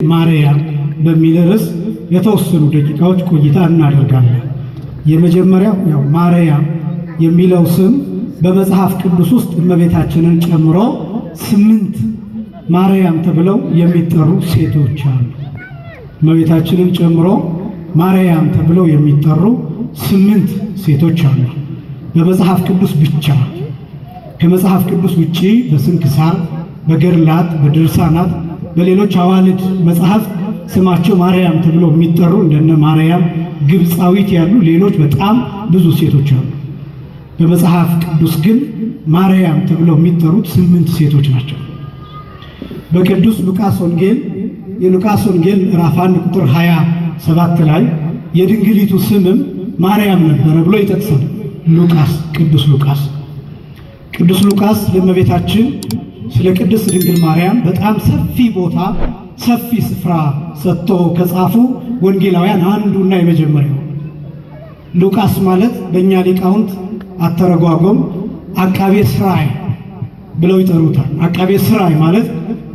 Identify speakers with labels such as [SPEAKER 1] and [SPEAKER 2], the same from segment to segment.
[SPEAKER 1] ማርያም በሚል ርዕስ የተወሰኑ ደቂቃዎች ቆይታ እናደርጋለን። የመጀመሪያው ያው ማርያም የሚለው ስም በመጽሐፍ ቅዱስ ውስጥ እመቤታችንን ጨምሮ 8 ማርያም ተብለው የሚጠሩ ሴቶች አሉ። እመቤታችንን ጨምሮ ማርያም ተብለው የሚጠሩ 8 ሴቶች አሉ በመጽሐፍ ቅዱስ ብቻ። ከመጽሐፍ ቅዱስ ውጪ በስንክሳር፣ በገድላት፣ በድርሳናት፣ በሌሎች አዋልድ መጽሐፍ ስማቸው ማርያም ተብሎ የሚጠሩ እንደነ ማርያም ግብፃዊት ያሉ ሌሎች በጣም ብዙ ሴቶች አሉ። በመጽሐፍ ቅዱስ ግን ማርያም ተብለው የሚጠሩት 8 ሴቶች ናቸው። በቅዱስ ሉቃስ ወንጌል የሉቃስ ወንጌል ምዕራፍ 1 ቁጥር 27 ላይ የድንግሊቱ ስምም ማርያም ነበረ ብሎ ይጠቅሳል። ሉቃስ ቅዱስ ሉቃስ ቅዱስ ሉቃስ ለእመቤታችን ስለ ቅድስት ድንግል ማርያም በጣም ሰፊ ቦታ ሰፊ ስፍራ ሰጥቶ ከጻፉ ወንጌላውያን አንዱና የመጀመሪያው። ሉቃስ ማለት በእኛ ሊቃውንት አተረጓጎም አቃቤ ሥራይ ብለው ይጠሩታል። አቃቤ ሥራይ ማለት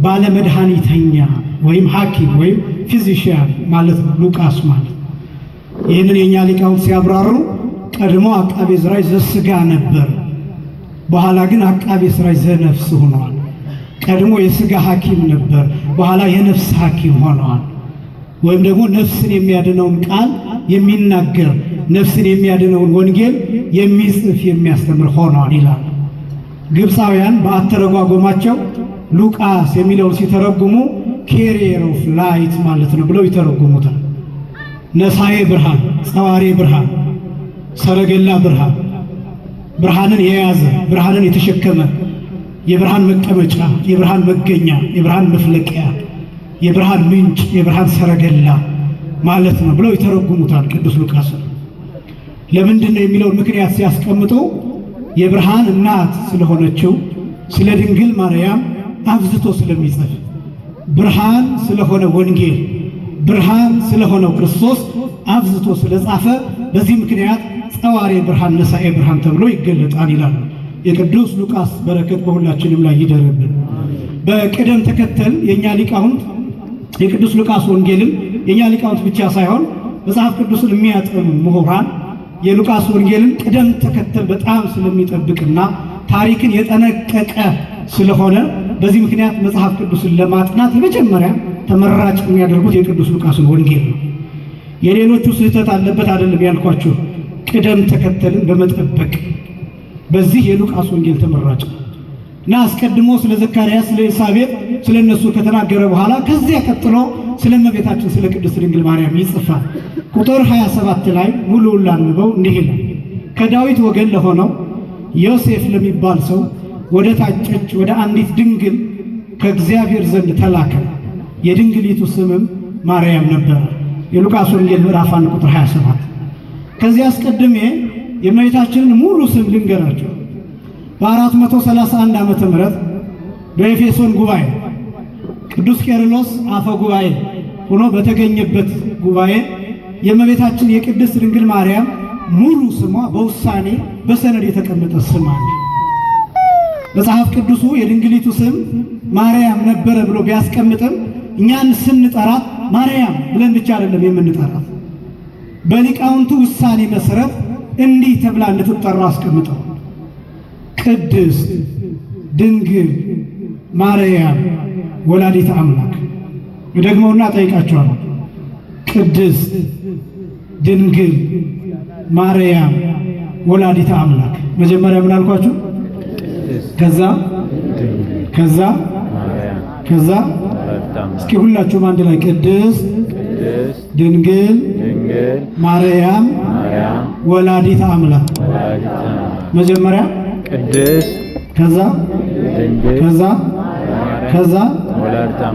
[SPEAKER 1] ባለመድኃኒተኛ ወይም ሐኪም ወይም physician ማለት ነው ሉቃስ ማለት። ይህንን የእኛ ሊቃውንት ሲያብራሩ ቀድሞ አቃቤ ሥራይ ዘሥጋ ነበር፣ በኋላ ግን አቃቤ ሥራይ ዘነፍስ ሆኗል። ቀድሞ የሥጋ ሐኪም ነበር፣ በኋላ የነፍስ ሐኪም ሆኗል። ወይም ደግሞ ነፍስን የሚያድነውን ቃል የሚናገር ነፍስን የሚያድነውን ወንጌል የሚጽፍ የሚያስተምር ሆኗል ይላል። ግብፃውያን በአተረጓጎማቸው ሉቃስ የሚለውን ሲተረጉሙ carrier of light ማለት ነው ብለው ይተረጉሙታል። ነሳኤ ብርሃን፣ ጸዋሬ ብርሃን፣ ሰረገላ ብርሃን፣ ብርሃንን የያዘ ብርሃንን የተሸከመ የብርሃን መቀመጫ፣ የብርሃን መገኛ፣ የብርሃን መፍለቂያ፣ የብርሃን ምንጭ፣ የብርሃን ሰረገላ ማለት ነው ብለው ይተረጉሙታል ቅዱስ ሉቃስ። ለምንድን ነው የሚለውን ምክንያት ሲያስቀምጡ የብርሃን እናት ስለሆነችው ስለ ድንግል ማርያም አብዝቶ ስለሚጽፍ፣ ብርሃን ስለሆነ ወንጌል፣ ብርሃን ስለሆነው ክርስቶስ አብዝቶ ስለጻፈ በዚህ ምክንያት ጸዋሬ ብርሃን ነሳኤ ብርሃን ተብሎ ይገለጣል ይላሉ። የቅዱስ ሉቃስ በረከት በሁላችንም ላይ ይደርብን። በቅደም ተከተል የኛ ሊቃውንት የቅዱስ ሉቃስ ወንጌልን የኛ ሊቃውንት ብቻ ሳይሆን መጽሐፍ ቅዱስን የሚያጠኑ ምሁራን የሉቃስ ወንጌልን ቅደም ተከተል በጣም ስለሚጠብቅና ታሪክን የጠነቀቀ ስለሆነ በዚህ ምክንያት መጽሐፍ ቅዱስን ለማጥናት የመጀመሪያ ተመራጭ የሚያደርጉት የቅዱስ ሉቃስን ወንጌል ነው። የሌሎቹ ስህተት አለበት አይደለም ያልኳችሁ፣ ቅደም ተከተልን በመጠበቅ በዚህ የሉቃስ ወንጌል ተመራጭ ነው እና አስቀድሞ ስለ ዘካርያስ፣ ስለ ኤልሳቤጥ፣ ስለ እነሱ ከተናገረ በኋላ ከዚያ ቀጥሎ ስለ እመቤታችን ስለ ቅድስት ድንግል ማርያም ይጽፋል። ቁጥር 27 ላይ ሙሉውን ላንብበው፣ እንዲህ ይላል። ከዳዊት ወገን ለሆነው ዮሴፍ ለሚባል ሰው ወደ ታጨች ወደ አንዲት ድንግል ከእግዚአብሔር ዘንድ ተላከ። የድንግሊቱ ስምም ማርያም ነበረ። የሉቃስ ወንጌል ምዕራፍ 1 ቁጥር 27። ከዚህ አስቀድሜ የእመቤታችንን ሙሉ ስም ልንገራችሁ። በ431 ዓመተ ምህረት በኤፌሶን ጉባኤ ቅዱስ ቄርሎስ አፈ ጉባኤ ሆኖ በተገኘበት ጉባኤ የእመቤታችን የቅድስት ድንግል ማርያም ሙሉ ስሟ በውሳኔ በሰነድ የተቀመጠ ስም አለ። መጽሐፍ ቅዱሱ የድንግሊቱ ስም ማርያም ነበረ ብሎ ቢያስቀምጥም እኛን ስንጠራት ማርያም ብለን ብቻ አይደለም የምንጠራት። በሊቃውንቱ ውሳኔ መሰረት እንዲህ ተብላ እንድትጠራ አስቀምጠው። ቅድስት ድንግል ማርያም ወላዲተ አምላክ። ደግመውና ጠይቃቸዋለሁ። ቅድስት ድንግል ማርያም ወላዲተ አምላክ። መጀመሪያ ምን አልኳችሁ? ከዛ ከዛ ከዛ እስኪ ሁላችሁም አንድ ላይ ቅድስት ድንግል ማርያም ወላዲተ አምላክ። መጀመሪያ
[SPEAKER 2] ቅድስት፣
[SPEAKER 1] ከዛ ከዛ ከዛ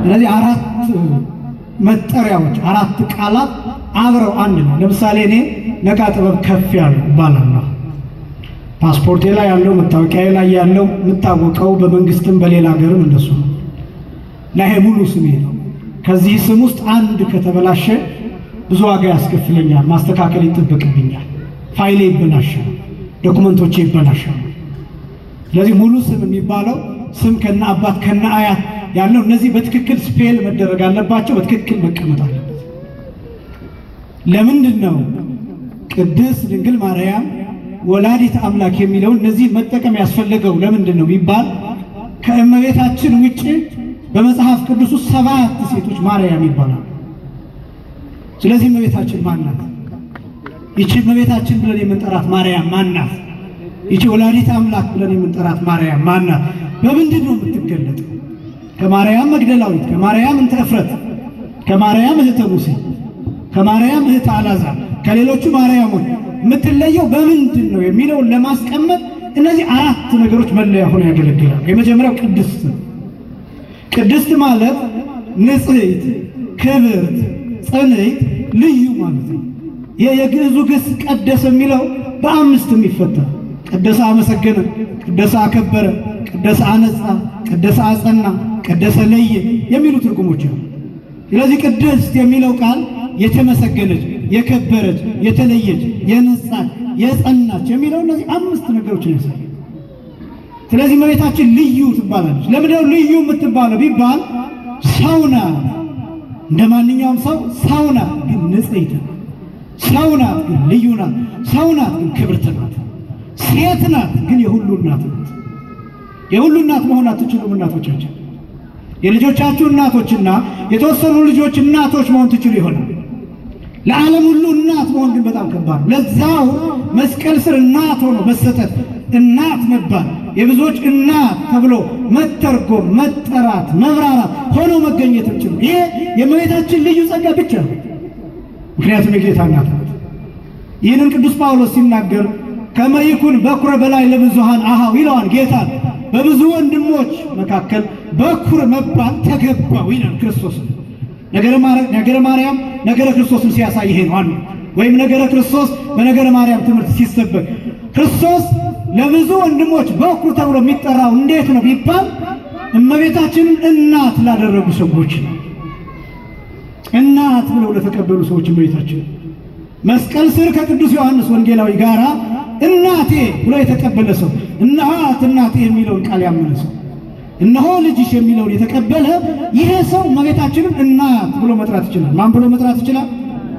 [SPEAKER 1] እነዚህ አራት መጠሪያዎች አራት ቃላት አብረው አንድ ነው። ለምሳሌ እኔ ነቃ ጥበብ ከፍ ያለው እባላለሁ። ፓስፖርቴ ላይ ያለው መታወቂያዬ ላይ ያለው የምታወቀው በመንግስትም በሌላ ሀገርም እንደሱ ነው እና ይሄ ሙሉ ስሜ ነው። ከዚህ ስም ውስጥ አንድ ከተበላሸ ብዙ ዋጋ ያስከፍለኛል፣ ማስተካከል ይጠበቅብኛል፣ ፋይሌ ይበላሻል፣ ዶክመንቶቼ ይበላሻሉ። ስለዚህ ሙሉ ስም የሚባለው ስም ከነ አባት ከነ አያት ያለው እነዚህ በትክክል spell መደረግ አለባቸው፣ በትክክል መቀመጥ አለበት። ለምንድን ነው ቅድስት ድንግል ማርያም ወላዲት አምላክ የሚለውን እነዚህ መጠቀም ያስፈለገው ለምንድን ነው ቢባል ከእመቤታችን ውጭ በመጽሐፍ ቅዱስ ውስጥ 7 ሴቶች ማርያም ይባላሉ። ስለዚህ እመቤታችን ማን ናት? ይቺ እመቤታችን ብለን የምንጠራት ማርያም ማን ናት? ይቺ ወላዲት አምላክ ብለን የምንጠራት ማርያም ማን ናት? በምንድን ነው የምትገለጠው? ከማርያም መግደላዊት፣ ከማርያም እንተ እፍረት፣ ከማርያም እህተ ሙሴ፣ ከማርያም እህተ አልዓዛር፣ ከሌሎቹ ማርያሞች የምትለየው በምንድን ነው የሚለውን ለማስቀመጥ እነዚህ 4 ነገሮች መለያ ሆነው ያገለግላሉ። የመጀመሪያው ቅድስት ነው። ቅድስት ማለት ንጽሕት፣ ክብርት፣ ጽንዕት፣ ልዩ ማለት ነው። የግዕዙ ግስ ቀደሰ የሚለው በ5 የሚፈታ ቀደሰ አመሰገነ፣ ቀደሰ አከበረ፣ ቀደሰ አነጻ፣ ቀደሰ አጸና፣ ቀደሰ ለየ የሚሉ ትርጉሞች አሉ። ስለዚህ ቅድስት የሚለው ቃል የተመሰገነች፣ የከበረች፣ የተለየች፣ የነጻች፣ የጸናች የሚለው እነዚህ 5 ነገሮችን ያሳያል። ስለዚህ እመቤታችን ልዩ ትባላለች። ለምንድነው ልዩ የምትባለው ቢባል ሰው ናት፣ እንደማንኛውም ሰው ሰው ናት፣ ግን ንጽሕት ናት። ሰው ናት፣ ግን ልዩ ናት። ሰው ናት፣ ግን ክብርት ናት። ሴት ናት፣ ግን የሁሉ እናት ናት። የሁሉ እናት መሆን አትችሉም እናቶቻችን። የልጆቻችሁ እናቶችና የተወሰኑ ልጆች እናቶች መሆን ትችሉ ይሆናል። ለዓለም ሁሉ እናት መሆን ግን በጣም ከባድ ነው። ለዛው መስቀል ስር እናት ሆኖ መሰጠት፣ እናት መባል፣ የብዙዎች እናት ተብሎ መተርጎም፣ መጠራት፣ መብራራት ሆኖ መገኘትም ጭምር ይሄ የእመቤታችን ልዩ ጸጋ ብቻ ነው። ምክንያቱም የጌታ እናት ናት። ይህንን ቅዱስ ጳውሎስ ሲናገር ከመ ይኩን በኩረ በላይ ለብዙሃን አሃው ይለዋል። ጌታ በብዙ ወንድሞች መካከል በኩር መባል ተገባው ይላል ክርስቶስ። ነገረ ማርያም ነገረ ክርስቶስን ሲያሳይ ይሄ ነው አንዱ። ወይም ነገረ ክርስቶስ በነገረ ማርያም ትምህርት ሲሰበክ ክርስቶስ ለብዙ ወንድሞች በኩር ተብሎ የሚጠራው እንዴት ነው ቢባል እመቤታችንን እናት ላደረጉ ሰዎች ነው። እናት ብለው ለተቀበሉ ሰዎች እመቤታችን መስቀል ስር ከቅዱስ ዮሐንስ ወንጌላዊ ጋራ እናቴ ብሎ የተቀበለ ሰው፣ እነኋት እናቴ የሚለውን ቃል ያመነ ሰው፣ እነሆ ልጅሽ የሚለውን የተቀበለ ይሄ ሰው እመቤታችንን እናት ብሎ መጥራት ይችላል። ማን ብሎ መጥራት ይችላል?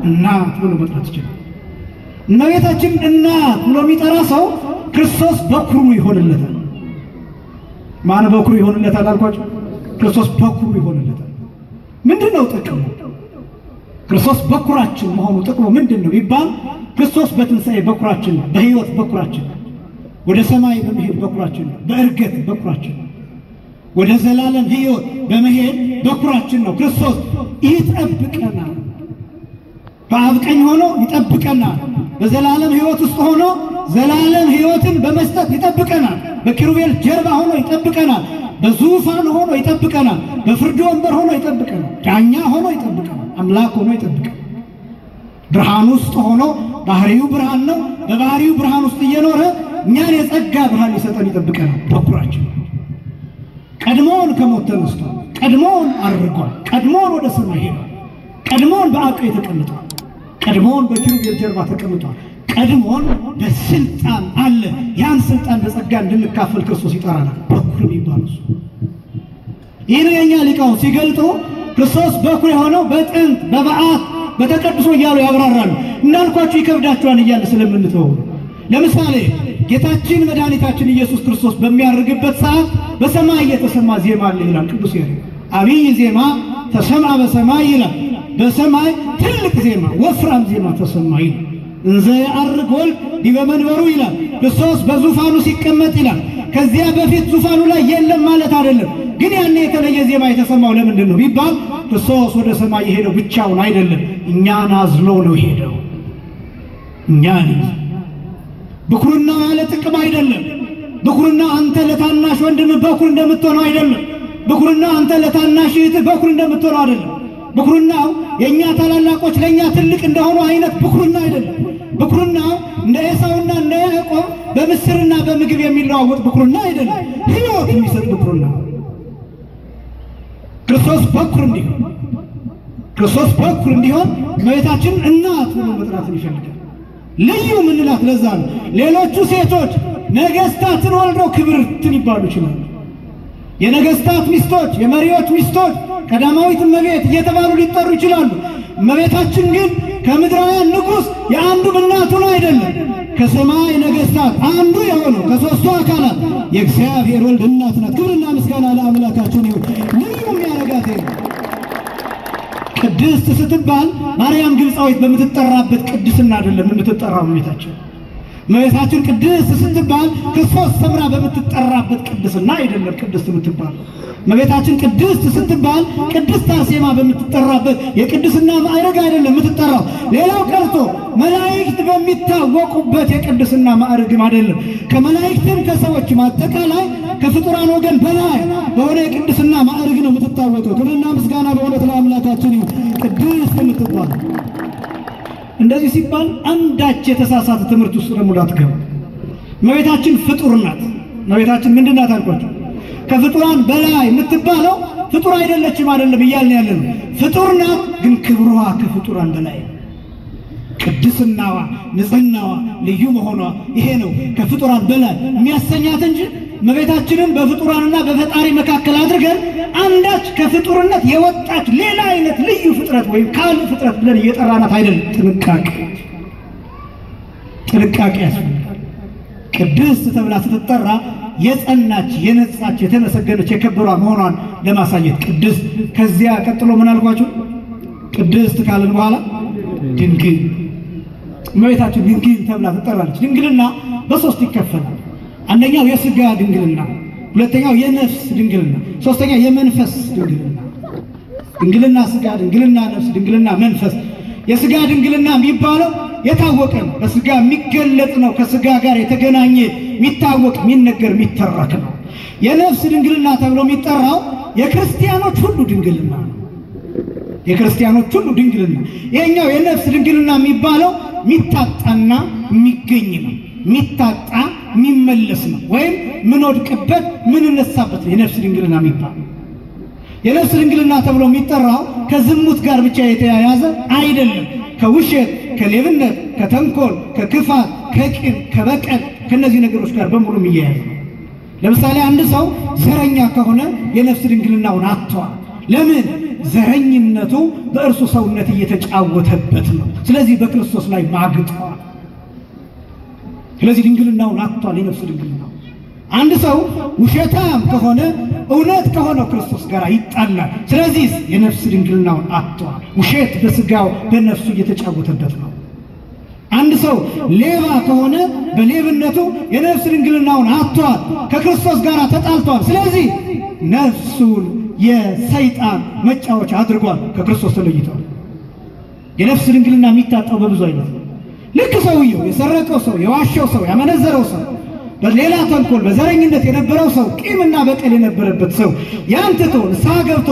[SPEAKER 1] እናት ብሎ መጥራት ይችላል። እመቤታችንን እናት ብሎ የሚጠራ ሰው ክርስቶስ በኩሩ ይሆንለታል። ማን በኩሩ ይሆንለታል አልኳቸው? ክርስቶስ በኩሩ ይሆንለታል። ምንድነው ጥቅሙ? ክርስቶስ በኩራችን መሆኑ ጥቅሙ ምንድነው ቢባል ክርስቶስ በትንሣኤ በኩራችን ነው፣ በሕይወት በኩራችን ነው፣ ወደ ሰማይ በመሄድ በኩራችን ነው፣ በእርገት በኩራችን ነው፣ ወደ ዘላለም ሕይወት በመሄድ በኩራችን ነው። ክርስቶስ ይጠብቀናል። በአብ ቀኝ ሆኖ ይጠብቀናል። በዘላለም ሕይወት ውስጥ ሆኖ ዘላለም ሕይወትን በመስጠት ይጠብቀናል። በኪሩቤል ጀርባ ሆኖ ይጠብቀናል። በዙፋን ሆኖ ይጠብቀናል። በፍርድ ወንበር ሆኖ ይጠብቀናል። ዳኛ ሆኖ ይጠብቀናል። አምላክ ሆኖ ይጠብቀናል። ብርሃን ውስጥ ሆኖ ባህሪው ብርሃን ነው። በባህሪው ብርሃን ውስጥ እየኖረ እኛን የጸጋ ብርሃን ሊሰጠን ይጠብቀናል። በኩራችን ቀድሞውን ከሞት ተነስቷል። ቀድሞውን አርጓል። ቀድሞውን ወደ ሰማይ ሄዷል። ቀድሞውን በአብ ቀኝ ተቀምጧል። ቀድሞውን በኪሩቤል ጀርባ ተቀምጧል። ቀድሞውን በስልጣን አለ። ያን ስልጣን በጸጋ እንድንካፈል ክርስቶስ ይጠራናል። በኩር የሚባለው እሱ። ይህን የኛ ሊቃውንት ሲገልጡ ክርስቶስ በኩር የሆነው በጥንት በበዓት በተቀድሶ እያሉ ያብራራሉ። እንዳልኳችሁ ይከብዳችኋል እያለ ስለምንተው ለምሳሌ ጌታችን መድኃኒታችን ኢየሱስ ክርስቶስ በሚያርግበት ሰዓት በሰማይ የተሰማ ዜማ አለ ይላል ቅዱስ ያሬድ። አብይ ዜማ ተሰምዐ በሰማይ ይላል። በሰማይ ትልቅ ዜማ ወፍራም ዜማ ተሰማ ይላል። እንዘ ያዐርግ ወልድ ዲበ መንበሩ ይላል። ክርስቶስ በዙፋኑ ሲቀመጥ ይላል። ከዚያ በፊት ዙፋኑ ላይ የለም ማለት አይደለም። ግን ያኔ የተለየ ዜማ የተሰማው ለምንድን ነው ቢባል ክርስቶስ ወደ ሰማይ የሄደው ብቻውን አይደለም፣ እኛን አዝሎ ነው የሄደው። እኛን ብኩርና ያለ ጥቅም አይደለም። ብኩርና አንተ ለታናሽ ወንድም በኩር እንደምትሆነው አይደለም። ብኩርና አንተ ለታናሽ እህትህ በኩር እንደምትሆነው አይደለም። ብኩርናው የኛ ታላላቆች ለኛ ትልቅ እንደሆኑ አይነት ብኩርና አይደለም። ብኩርናው እንደ ኤሳውና እንደ ያዕቆብ በምስርና በምግብ የሚለዋወጥ ብኩርና አይደለም። ሕይወት የሚሰጥ ብኩርና። ክርስቶስ በኩር እንዲሆን ክርስቶስ በኩር እንዲሆን እመቤታችን እናት ብሎ መጥራትን ይፈልጋል። ልዩ ምንላት ለዛ ነው። ሌሎቹ ሴቶች ነገስታትን ወልደው ክብርትን ይባሉ ይችላሉ። የነገስታት ሚስቶች፣ የመሪዎች ሚስቶች፣ ቀዳማዊት እመቤት እየተባሉ ሊጠሩ ይችላሉ። እመቤታችን ግን ከምድራውያን ንጉሥ የአንዱም እናቱ ነው አይደለም፣ ከሰማይ ነገስታት አንዱ የሆነው ከሦስቱ አካላት የእግዚአብሔር ወልድ እናት ናት። ክብርና ምስጋና ለአምላካችን ይሁን። ልዩ የሚያደርጋት ቅድስት ስትባል ማርያም ግብፃዊት በምትጠራበት ቅድስና አይደለም የምትጠራው እመቤታችን። እመቤታችን ቅድስት ስትባል ክርስቶስ ሰምራ በምትጠራበት ቅድስና አይደለም ቅድስት የምትባል። እመቤታችን ቅድስት ስትባል ቅድስት አርሴማ በምትጠራበት የቅድስና ማዕረግ አይደለም የምትጠራው። ሌላው ቀርቶ መላእክት በሚታወቁበት የቅድስና ማዕረግም አይደለም። ከመላእክትም ከሰዎችም አጠቃላይ ከፍጡራን ወገን በላይ በሆነ የቅድስና ማዕረግ ነው የምትታወቀው። ክብርና ምስጋና በእውነት ለአምላካችን ይሁን። ቅድስት የምትባል እንደዚህ ሲባል አንዳች የተሳሳተ ትምህርት ውስጥ ደግሞ እንዳትገቡ። እመቤታችን ፍጡር ናት። እመቤታችን ምንድን ናት አልኳቸው? ከፍጡራን በላይ የምትባለው ፍጡር አይደለችም አይደለም እያልን ያለ ነው። ፍጡር ናት፣ ግን ክብሯ ከፍጡራን በላይ ነው። ቅድስናዋ፣ ንጽህናዋ፣ ልዩ መሆኗ ይሄ ነው ከፍጡራን በላይ የሚያሰኛት እንጂ እመቤታችንን በፍጡራንና በፈጣሪ መካከል አድርገን አንዳች ከፍጡርነት የወጣች ሌላ አይነት ልዩ ፍጥረት ወይም ካልእ ፍጥረት ብለን እየጠራናት አይደለም። ጥንቃቄ ጥንቃቄ ያስፈልጋል። ቅድስት ተብላ ስትጠራ የጸናች የነጻች የተመሰገነች የከበሯ መሆኗን ለማሳየት ቅድስት። ከዚያ ቀጥሎ ምን አልኳቸው? ቅድስት ካልን በኋላ ድንግል። እመቤታችን ድንግል ተብላ ትጠራለች። ድንግልና በሶስት ይከፈላል። አንደኛው የስጋ ድንግልና፣ ሁለተኛው የነፍስ ድንግልና፣ ሶስተኛ የመንፈስ ድንግልና። ድንግልና ስጋ፣ ድንግልና ነፍስ፣ ድንግልና መንፈስ። የስጋ ድንግልና የሚባለው የታወቀ ነው፣ በስጋ የሚገለጥ ነው፣ ከስጋ ጋር የተገናኘ የሚታወቅ የሚነገር የሚተረክ ነው። የነፍስ ድንግልና ተብሎ የሚጠራው የክርስቲያኖች ሁሉ ድንግልና ነው። የክርስቲያኖች ሁሉ ድንግልና። ይሄኛው የነፍስ ድንግልና የሚባለው የሚታጣና የሚገኝ ነው። የሚታጣ የሚመለስ ነው፣ ወይም ምንወድቅበት ምንነሳበት ነው የነፍስ ድንግልና የሚባለው። የነፍስ ድንግልና ተብሎ የሚጠራው ከዝሙት ጋር ብቻ የተያያዘ አይደለም። ከውሸት፣ ከሌብነት፣ ከተንኮል፣ ከክፋት፣ ከቂም፣ ከበቀል ከነዚህ ነገሮች ጋር በሙሉ የሚያያዝ ነው። ለምሳሌ አንድ ሰው ዘረኛ ከሆነ የነፍስ ድንግልናውን አጥቷል። ለምን? ዘረኝነቱ በእርሱ ሰውነት እየተጫወተበት ነው። ስለዚህ በክርስቶስ ላይ ማግጧል። ስለዚህ ድንግልናውን አጥቷል፣ የነፍስ ድንግልናው። አንድ ሰው ውሸታም ከሆነ እውነት ከሆነው ክርስቶስ ጋር ይጣላል። ስለዚህ የነፍስ ድንግልናውን አጥቷል። ውሸት በስጋው በነፍሱ እየተጫወተበት ነው። አንድ ሰው ሌባ ከሆነ በሌብነቱ የነፍስ ድንግልናውን አጥቷል፣ ከክርስቶስ ጋር ተጣልቷል። ስለዚህ ነፍሱን የሰይጣን መጫወቻ አድርጓል፣ ከክርስቶስ ተለይቷል። የነፍስ ድንግልና የሚታጣው በብዙ አይነት ነው። ልክ ሰውየው የሰረቀው ሰው፣ የዋሸው ሰው፣ ያመነዘረው ሰው፣ በሌላ ተንኮል በዘረኝነት የነበረው ሰው፣ ቂምና በቀል የነበረበት ሰው ያን ትቶ ንስሐ ገብቶ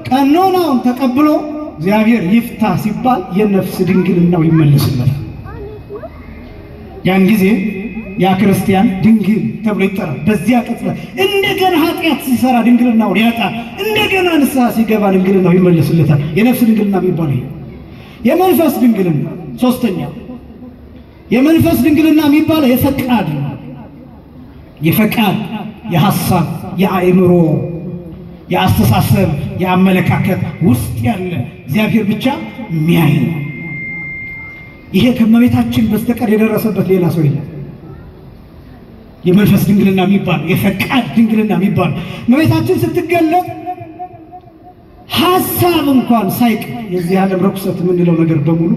[SPEAKER 1] ቀኖናውን ተቀብሎ እግዚአብሔር ይፍታ ሲባል የነፍስ ድንግልናው ይመለስለታል። ያን ጊዜ ያ ክርስቲያን ድንግል ተብሎ ይጠራል። በዚያ ቅጽበት እንደገና ኃጢአት ሲሰራ ድንግልናውን ያጣል። እንደገና ንስሐ ሲገባ ድንግልናው ይመለስለታል። የነፍስ ድንግልና የሚባለው ይሄ። የመንፈስ ድንግልና ሶስተኛ፣ የመንፈስ ድንግልና የሚባለው የፈቃድ ነው። የፈቃድ፣ የሐሳብ፣ የአእምሮ፣ የአስተሳሰብ፣ የአመለካከት ውስጥ ያለ እግዚአብሔር ብቻ የሚያይ ነው። ይሄ ከእመቤታችን በስተቀር የደረሰበት ሌላ ሰው የለም። የመንፈስ ድንግልና የሚባለው የፈቃድ ድንግልና የሚባለው እመቤታችን ስትገለጥ ሐሳብ እንኳን ሳይቀር የዚህ ዓለም ርኩሰት የምንለው ነገር በሙሉ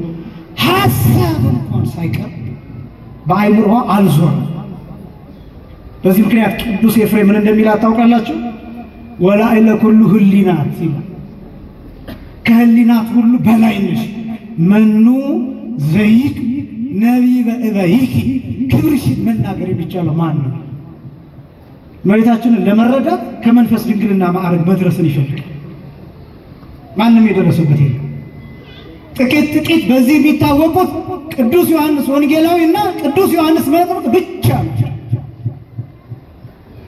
[SPEAKER 1] ሐሳብ እንኳን ሳይቀር በአእምሮዋ አልዞረም። በዚህ ምክንያት ቅዱስ ኤፍሬም ምን እንደሚል ታውቃላችሁ? ወላዕለ ኩሉ ህሊናት ይላል። ከህሊናት ሁሉ በላይ ነሽ። መኑ ዘይክ ነቢበ እበይኪ፣ ክብርሽን መናገር የሚቻለው ማን ነው? እመቤታችንን ለመረዳት ከመንፈስ ድንግልና ማዕረግ መድረስን ይፈልጋል። ማንም የደረሰበት የለም። ጥቂት ጥቂት በዚህ የሚታወቁት ቅዱስ ዮሐንስ ወንጌላዊ እና ቅዱስ ዮሐንስ መጥምቅ ብቻ ናቸው።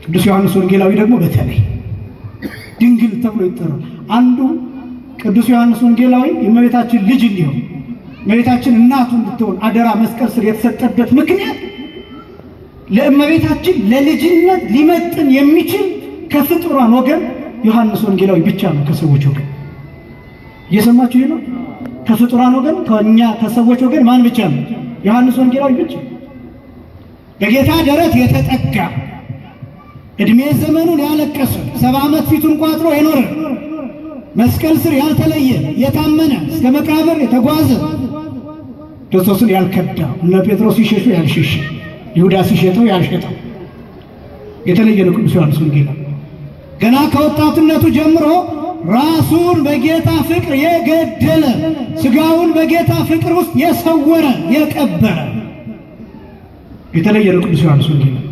[SPEAKER 1] ቅዱስ ዮሐንስ ወንጌላዊ ደግሞ በተለይ ድንግል ተብሎ ይጠራል። አንዱ ቅዱስ ዮሐንስ ወንጌላዊ የእመቤታችን ልጅ እንዲሆን እመቤታችን እናቱ እንድትሆን አደራ መስቀል ስር የተሰጠበት ምክንያት ለእመቤታችን ለልጅነት ሊመጥን የሚችል ከፍጡራን ወገን ዮሐንስ ወንጌላዊ ብቻ ነው። ከሰዎች ወገን እየሰማችሁ ነው። ከፍጡራን ወገን ከኛ ከሰዎች ወገን ማን ብቻ ነው? ዮሐንስ ወንጌላዊ ብቻ። በጌታ ደረት የተጠጋ እድሜ ዘመኑን ያለቀሰ 70 ዓመት ፊቱን ቋጥሮ የኖረ መስቀል ስር ያልተለየ የታመነ እስከ መቃብር የተጓዘ ክርስቶስን ያልከዳ፣ እነ ጴጥሮስ ሲሸሹ ያልሸሸ፣ ይሁዳ ሲሸጠው ያልሸጠው የተለየ ነው ቅዱስ ዮሐንስ ወንጌላዊ። ገና ከወጣትነቱ ጀምሮ ራሱን በጌታ ፍቅር የገደለ፣ ስጋውን በጌታ ፍቅር ውስጥ የሰወረ፣ የቀበረ የተለየ ነው ቅዱስ ዮሐንስ ወንጌላዊ።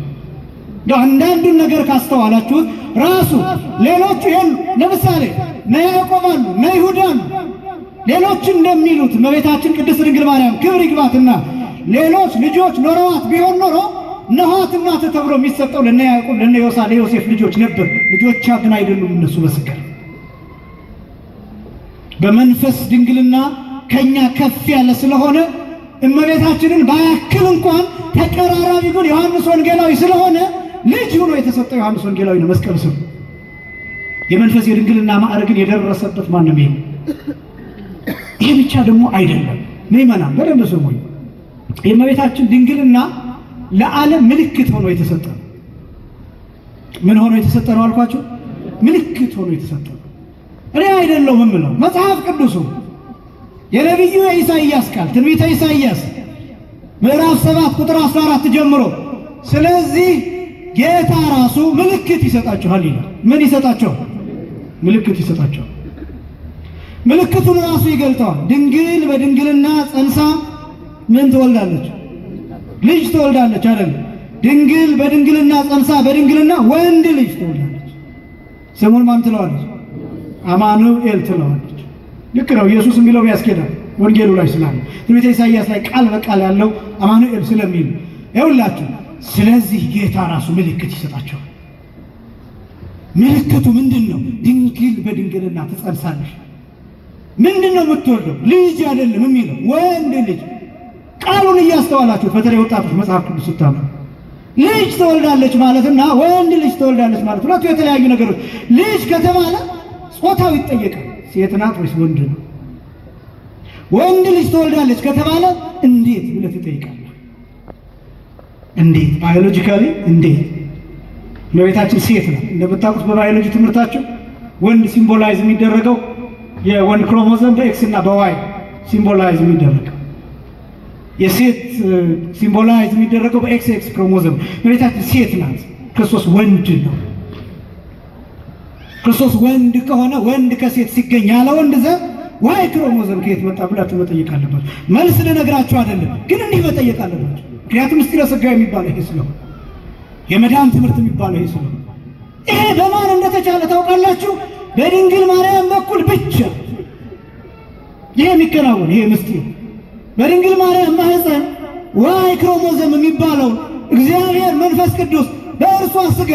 [SPEAKER 1] አንዳንዱን ነገር ካስተዋላችሁት ራሱ ሌሎቹ የሉ። ለምሳሌ እነ ያዕቆብ አሉ፣ እነ ይሁዳ አሉ። ሌሎች እንደሚሉት እመቤታችን ቅድስት ድንግል ማርያም ክብር ይግባትና ሌሎች ልጆች ኖረዋት ቢሆን ኖሮ እነኋት እናት ተብሎ የሚሰጠው ለነ ያዕቆብ፣ ለነ ዮሳ፣ ለዮሴፍ ልጆች ነበር። ልጆቿ ግን አይደሉም እነሱ በስጋ። በመንፈስ ድንግልና ከኛ ከፍ ያለ ስለሆነ እመቤታችንን ባያክል እንኳን ተቀራራቢ ግን ዮሐንስ ወንጌላዊ ስለሆነ ልጅ ሆኖ የተሰጠው ዮሐንስ ወንጌላዊ ነው። መስቀል ስር የመንፈስ የድንግልና ማዕረግን የደረሰበት ማንም የለም። ይሄ ብቻ ደግሞ አይደለም። ምዕመናን በደንብ ስሙኝ። የእመቤታችን ድንግልና ለዓለም ምልክት ሆኖ የተሰጠ ነው። ምን ሆኖ የተሰጠ ነው አልኳቸው? ምልክት ሆኖ የተሰጠ ነው። እኔ አይደለሁም የምለው፣ መጽሐፍ ቅዱሱ የነቢዩ የኢሳይያስ ቃል፣ ትንቢተ ኢሳይያስ ምዕራፍ 7 ቁጥር 14 ጀምሮ ስለዚህ ጌታ ራሱ ምልክት ይሰጣችኋል ይላል። ምን ይሰጣቸዋል? ምልክት ይሰጣቸዋል። ምልክቱን ራሱ ይገልጠዋል። ድንግል በድንግልና ጸንሳ ምን ትወልዳለች? ልጅ ትወልዳለች አይደል? ድንግል በድንግልና ጸንሳ በድንግልና ወንድ ልጅ ትወልዳለች። ስሙን ማን ትለዋለች? አማኑኤል ትለዋለች። ልክ ነው። ኢየሱስ የሚለው ያስኬዳል፣ ወንጌሉ ላይ ስላለ፣ ትንቢተ ኢሳይያስ ላይ ቃል በቃል ያለው አማኑኤል ስለሚል ይኸውላችሁ። ስለዚህ ጌታ ራሱ ምልክት ይሰጣቸዋል። ምልክቱ ምንድን ነው? ድንግል በድንግልና ትጸንሳለሽ። ምንድን ነው የምትወልደው? ልጅ አይደለም የሚለው፣ ወንድ ልጅ። ቃሉን እያስተዋላችሁት፣ በተለይ ወጣቶች መጽሐፍ ቅዱስ ስታምኑ፣ ልጅ ትወልዳለች ማለትና ወንድ ልጅ ትወልዳለች ማለት ሁለቱ የተለያዩ ነገሮች። ልጅ ከተባለ ጾታው ይጠየቃል። ሴት ናት ወይስ ወንድ ነው? ወንድ ልጅ ትወልዳለች ከተባለ እንዴት ብለህ ትጠይቃለህ። እንዴት? Biologically እንዴት? እመቤታችን ሴት ናት። እንደምታውቁት በባዮሎጂ ትምህርታቸው ወንድ symbolize የሚደረገው የወንድ ክሮሞዞም በ X እና በ Y symbolize የሚደረገው፣ የሴት symbolize የሚደረገው በ XX chromosome። እመቤታችን ሴት ናት። ክርስቶስ ወንድ ነው። ክርስቶስ ወንድ ከሆነ ወንድ ከሴት ሲገኝ ያለ ወንድ ዘር Y chromosome ከየት መጣ ብላችሁ መጠየቅ አለባችሁ። መልስ ልነግራችሁ አይደለም፣ ግን እንዲህ መጠየቅ አለባችሁ። ምክንያቱም ምስጢረ ሥጋዌ የሚባለው ይሄ ስለሆነ፣ የመዳን ትምህርት የሚባለው ይሄ ስለሆነ፣ ይሄ በማን እንደተቻለ ታውቃላችሁ? በድንግል ማርያም በኩል ብቻ ይሄ የሚከናወን፣ ይሄ ምስጢር በድንግል ማርያም ማህፀን Y chromosome የሚባለው እግዚአብሔር መንፈስ ቅዱስ በእርሷ ስጋ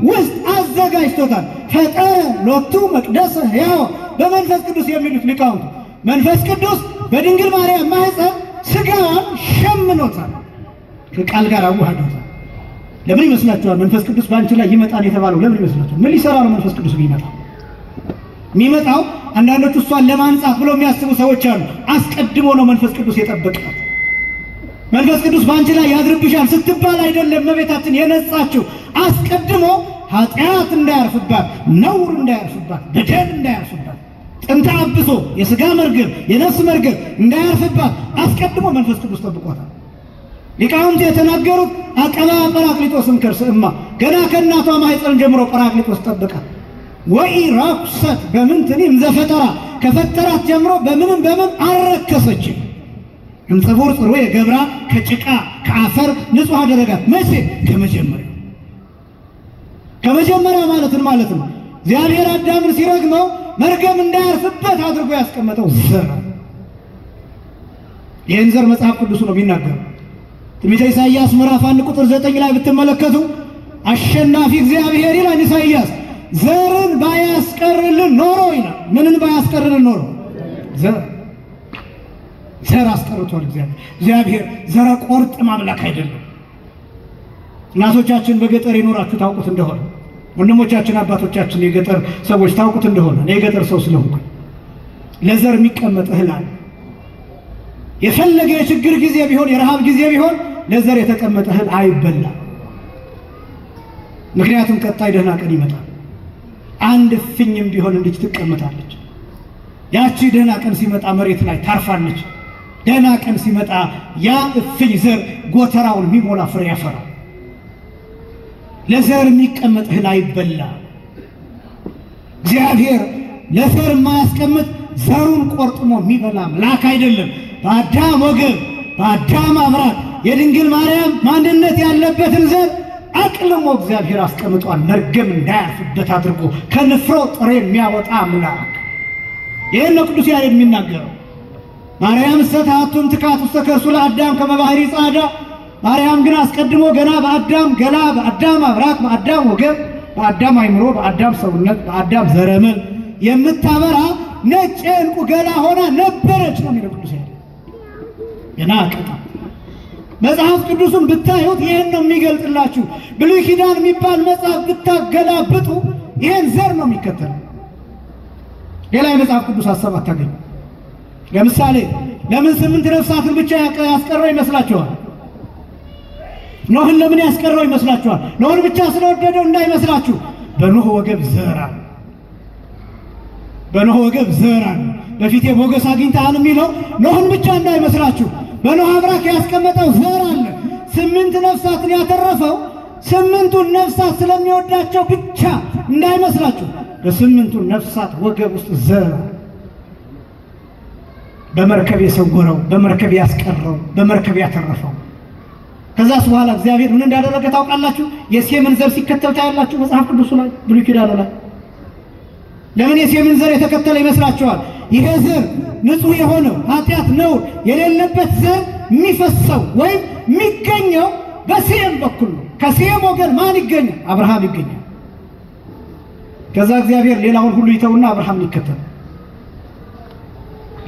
[SPEAKER 1] ውስጥ አዘጋጅቶታል። ፈጠረ ሎቱ መቅደሰ ሕያው በመንፈስ ቅዱስ የሚሉት ሊቃውንቱ፣ መንፈስ ቅዱስ በድንግል ማርያም ማህፀን ስጋዋን ሸምኖታል፣ ከቃል ጋር አዋህዶታል። ለምን ይመስላችኋል? መንፈስ ቅዱስ በአንቺ ላይ ይመጣል የተባለው ለምን ይመስላችኋል? ምን ሊሰራ ነው መንፈስ ቅዱስ የሚመጣው? የሚመጣው አንዳንዶቹ እሷን ለማንጻት ብለው የሚያስቡ ሰዎች አሉ። አስቀድሞ ነው መንፈስ ቅዱስ የጠበቃት። መንፈስ ቅዱስ በአንቺ ላይ ያድርብሻል ስትባል አይደለም እመቤታችን የነጻችው። አስቀድሞ ኃጢአት እንዳያርፍባት፣ ነውር እንዳያርፍባት፣ በደል እንዳያርፍባት፣ ጥንተ አብሶ የስጋ መርገም፣ የነፍስ መርገም እንዳያርፍባት አስቀድሞ መንፈስ ቅዱስ ጠብቋታል። ሊቃውንት የተናገሩት አቀባ ጰራቅሊጦስ እምከርሰ እማ፣ ገና ከእናቷ ማኅፀን ጀምሮ ጰራቅሊጦስ ጠብቃት። ወኢረኵሰት በምንትኒ እምዘፈጠራ፣ ከፈጠራት ጀምሮ በምንም በምን አልረከሰችም። እምጽቡር ጽሩየ ገብራ፣ ከጭቃ ከአፈር ንጹሕ አደረጋት። መቼ? ከመጀመሪያ። ከመጀመሪያ ማለትን ማለት ነው። እግዚአብሔር አዳምን ሲረግመው መርገም እንዳያርፍበት አድርጎ ያስቀመጠው ዘር። ይህን ዘር መጽሐፍ ቅዱሱ ነው የሚናገረው። ትንቢተ ኢሳይያስ ምዕራፍ 1 ቁጥር 9 ላይ ብትመለከቱ አሸናፊ እግዚአብሔር ይላል ኢሳይያስ፣ ዘርን ባያስቀርልን ኖሮ ይላል። ምንን ባያስቀርልን ኖሮ? ዘር። ዘር አስቀርቷል እግዚአብሔር። እግዚአብሔር ዘረ ቆርጥ አምላክ አይደለም። እናቶቻችን በገጠር የኖራችሁ ታውቁት እንደሆነ ወንድሞቻችን አባቶቻችን የገጠር ሰዎች ታውቁት እንደሆነ እኔ የገጠር ሰው ስለሆንኩ ለዘር የሚቀመጥ እህል አለ። የፈለገ የችግር ጊዜ ቢሆን የረሃብ ጊዜ ቢሆን ለዘር የተቀመጠ እህል አይበላም። ምክንያቱም ቀጣይ ደህና ቀን ይመጣል። አንድ እፍኝም ቢሆን እንዲች ትቀመጣለች። ያቺ ደህና ቀን ሲመጣ መሬት ላይ ታርፋለች። ደህና ቀን ሲመጣ ያ እፍኝ ዘር ጎተራውን የሚሞላ ፍሬ ያፈራል። ለዘር የሚቀመጥ እህል አይበላም። እግዚአብሔር ለዘር የማያስቀምጥ ዘሩን ቆርጥሞ የሚበላ አምላክ አይደለም። በአዳም ወገብ በአዳም አብራክ የድንግል ማርያም ማንነት ያለበትን ዘር አቅልሞ እግዚአብሔር አስቀምጧል። መርገም እንዳያርፍበት አድርጎ ከንፍሮ ጥሬ የሚያወጣ አምላክ። ይህን ነው ቅዱስ ያሬድ የሚናገረው። ማርያም እሰ ትካት ውስተ ከርሱ ለአዳም ከመ ባሕሪ ጻዕዳ። ማርያም ግን አስቀድሞ ገና በአዳም ገላ፣ በአዳም አብራክ፣ በአዳም ወገብ፣ በአዳም አይምሮ፣ በአዳም ሰውነት፣ በአዳም ዘረመል የምታበራ ነጭ የዕንቁ ገላ ሆና ነበረች ነው የሚለው ቅዱስ ያሬድ። ገና ቀጣ መጽሐፍ ቅዱሱን ብታዩት ይህን ነው የሚገልጥላችሁ። ብሉይ ኪዳን የሚባል መጽሐፍ ብታገላብጡ ይህን ዘር ነው የሚከተለው። ሌላ የመጽሐፍ ቅዱስ ሀሳብ አታገኙ። ለምሳሌ ለምን 8 ነፍሳትን ብቻ ያስቀረው ይመስላችኋል? ኖህን ለምን ያስቀረው ይመስላችኋል? ኖህን ብቻ ስለወደደው እንዳይመስላችሁ። በኖህ ወገብ ዘር አለ። በኖህ ወገብ ዘር አለ። በፊቴ ሞገስ አግኝተሃል የሚለው ኖህን ብቻ እንዳይመስላችሁ። በኖህ አብራክ ያስቀመጠው ዘር አለ። 8 ነፍሳትን ያተረፈው 8ቱን ነፍሳት ስለሚወዳቸው ብቻ እንዳይመስላችሁ። በ8ቱ ነፍሳት ወገብ ውስጥ ዘር በመርከብ የሰወረው፣ በመርከብ ያስቀረው፣ በመርከብ ያተረፈው። ከዛስ በኋላ እግዚአብሔር ምን እንዳደረገ ታውቃላችሁ? የሴምን ዘር ሲከተል ታያላችሁ መጽሐፍ ቅዱሱ ላይ፣ ብሉይ ኪዳኑ ላይ። ለምን የሴምን ዘር የተከተለ ይመስላችኋል? ይሄ ዘር ንጹህ የሆነው ኃጢአት ነውር የሌለበት ዘር የሚፈሰው ወይም የሚገኘው በሴም በኩል ነው። ከሴም ወገን ማን ይገኛል? አብርሃም ይገኛል። ከዛ እግዚአብሔር ሌላውን ሁሉ ይተውና አብርሃምን ይከተል።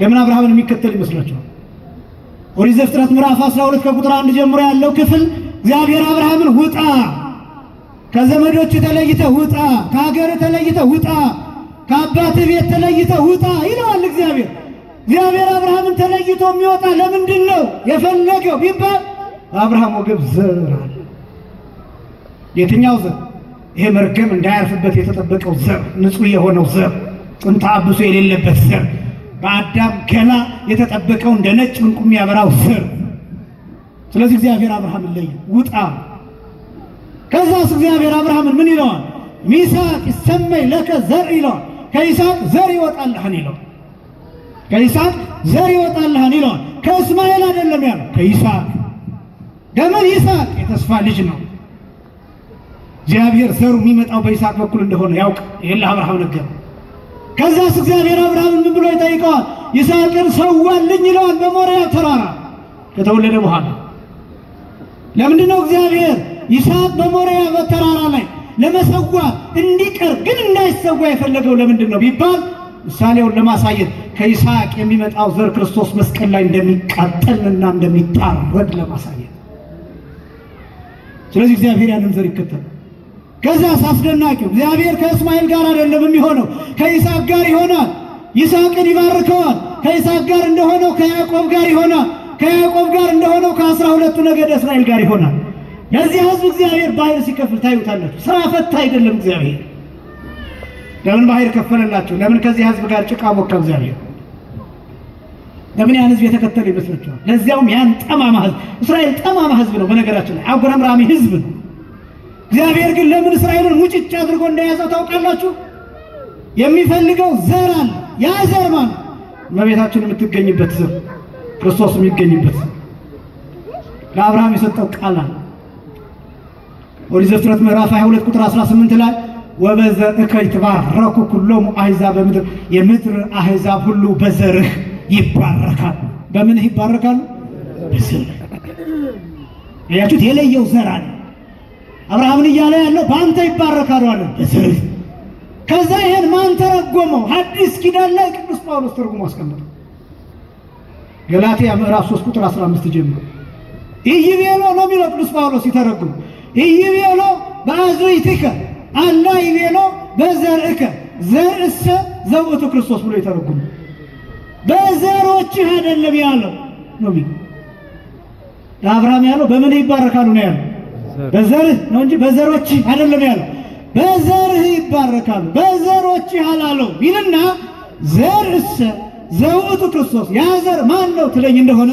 [SPEAKER 1] ለምን አብርሃምን የሚከተል ይመስላችኋል? ኦሪት ዘፍጥረት ምዕራፍ 12 ከቁጥር 1 ጀምሮ ያለው ክፍል እግዚአብሔር አብርሃምን ውጣ፣ ከዘመዶች ተለይተህ ውጣ፣ ከሀገር ተለይተህ ውጣ፣ ከአባትህ ቤት ተለይተህ ውጣ ይለዋል እግዚአብሔር። እግዚአብሔር አብርሃምን ተለይቶ የሚወጣ ለምንድን ነው የፈለገው ቢባል በአብርሃም ወገብ ዘር አለ። የትኛው ዘር? ይሄ መርገም እንዳያርፍበት የተጠበቀው ዘር፣ ንጹህ የሆነው ዘር፣ ጥንተ አብሶ የሌለበት ዘር፣ በአዳም ገላ የተጠበቀው እንደ ነጭ ዕንቁ የሚያበራው ዘር። ስለዚህ እግዚአብሔር አብርሃምን ለየ፣ ውጣ። ከዛስ እግዚአብሔር አብርሃምን ምን ይለዋል? ሚሳቅ ይሰመይ ለከ ዘር ይለዋል። ከይስሐቅ ዘር ይወጣልሃል ይለዋል። ከይስሐቅ ዘር ይወጣልሃል ይለዋል። ከእስማኤል አይደለም ያለው፣ ከይስሐቅ። ለምን? ይስሐቅ የተስፋ ልጅ ነው። እግዚአብሔር ዘሩ የሚመጣው በይስሐቅ በኩል እንደሆነ ያውቅ። ይሄን ለአብርሃም ነገረው። ከዛስ እግዚአብሔር አብርሃምን ምን ብሎ ይጠይቀዋል? ይስሐቅን ሰዋልኝ ይለዋል በሞሪያ ተራራ ከተወለደ በኋላ። ለምንድን ነው እግዚአብሔር ይስሐቅ በሞሪያ ተራራ ላይ ለመሰዋት እንዲቀርብ ግን እንዳይሰዋ የፈለገው ለምንድን ነው ቢባል ምሳሌውን ለማሳየት ከይስሐቅ የሚመጣው ዘር ክርስቶስ መስቀል ላይ እንደሚቃጠልና እንደሚታረድ ለማሳየት። ስለዚህ እግዚአብሔር ያንን ዘር ይከተላል። ከዛስ አስደናቂው እግዚአብሔር ከእስማኤል ጋር አይደለም የሚሆነው፣ ከይስሐቅ ጋር ይሆናል። ይስሐቅን ይባርከዋል። ከይስሐቅ ጋር እንደሆነው ከያዕቆብ ጋር ይሆናል። ከያዕቆብ ጋር እንደሆነው ከ12ቱ ነገደ እስራኤል ጋር ይሆናል። ለዚህ ሕዝብ እግዚአብሔር ባህር ሲከፍል ታዩታላችሁ። ስራ ፈታ አይደለም እግዚአብሔር። ለምን ባህር ከፈለላቸው? ለምን ከዚህ ሕዝብ ጋር ጭቃ ቦካ እግዚአብሔር? ለምን ያን ሕዝብ የተከተለ ይመስላችኋል? ለዚያውም ያን ጠማማ ሕዝብ። እስራኤል ጠማማ ሕዝብ ነው፣ በነገራችን ላይ አጉረምራሚ ሕዝብ ነው። እግዚአብሔር ግን ለምን እስራኤልን ሙጭጭ አድርጎ እንደያዘው ታውቃላችሁ? የሚፈልገው ዘር አለ። ያ ዘር ማለት እመቤታችን የምትገኝበት ዘር፣ ክርስቶስ የሚገኝበት ዘር፣ ለአብርሃም የሰጠው ቃል አለ። ኦሪት ዘፍጥረት ምዕራፍ 22 ቁጥር 18 ላይ ወበዘርእከ ይትባረኩ ኩሎሙ አሕዛብ በምድር፣ የምድር አሕዛብ ሁሉ በዘርህ ይባረካሉ። በምንህ ይባረካሉ? በዘርህ። ያያችሁት የለየው ዘር አለ። አብርሃምን እያለ ያለው በአንተ ይባረካሉ አለ፣ በዘርህ። ከዛ ይሄን ማን ተረጎመው? ሐዲስ ኪዳን ላይ ቅዱስ ጳውሎስ ተርጉሞ አስቀምጠው። ገላትያ ምዕራፍ 3 ቁጥር 15 ጀምሮ ኢይቤሎ ነው የሚለው ቅዱስ ጳውሎስ ሲተረጉም፣ ኢይቤሎ በአዝርዕቲከ አላ ይቤሎ በዘርእከ ዘርእሰ ዘውእቱ ክርስቶስ ብሎ የተረጉሙ በዘሮችህ አይደለም ያለው ነው የሚለው። ለአብርሃም ያለው በምን ይባረካሉ ነው ያለው? በዘርህ ነው እንጂ በዘሮችህ አይደለም ያለው። በዘርህ ይባረካሉ በዘሮችህ አላለው ይልና ዘርእሰ ዘውእቱ ክርስቶስ፣ ያ ዘር ማን ነው ትለኝ እንደሆነ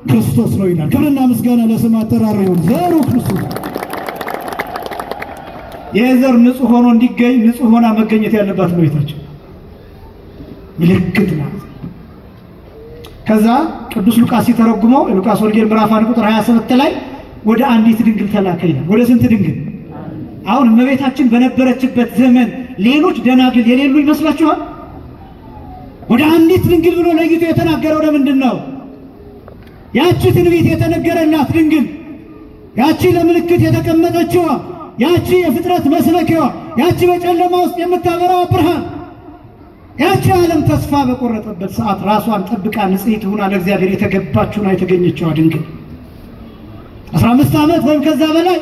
[SPEAKER 1] ክርስቶስ ነው ይላል። ክብርና ምስጋና ለስም አጠራሩ ይሁን። ዘሩ ክርስቶስ። ይህ ዘር ንጹሕ ሆኖ እንዲገኝ ንጹሕ ሆና መገኘት ያለባት እመቤታችን ምልክት ናት። ከዛ ቅዱስ ሉቃስ ሲተረጉመው የሉቃስ ወንጌል ምዕራፍ 1 ቁጥር 27 ላይ ወደ አንዲት ድንግል ተላከ ይላል። ወደ ስንት ድንግል? አሁን እመቤታችን በነበረችበት ዘመን ሌሎች ደናግል የሌሉ ይመስላችኋል? ወደ አንዲት ድንግል ብሎ ለይቶ የተናገረው ለምንድን ነው? ያቺ ትንቢት የተነገረላት ድንግል፣ ያቺ ለምልክት የተቀመጠችዋ፣ ያቺ የፍጥረት መስበኪያዋ፣ ያቺ በጨለማ ውስጥ የምታበራው ብርሃን፣ ያቺ ዓለም ተስፋ በቆረጠበት ሰዓት ራሷን ጠብቃ ንጽሕት ሆና ለእግዚአብሔር የተገባችውና የተገኘችዋ ድንግል 15 ዓመት ወይም ከዛ በላይ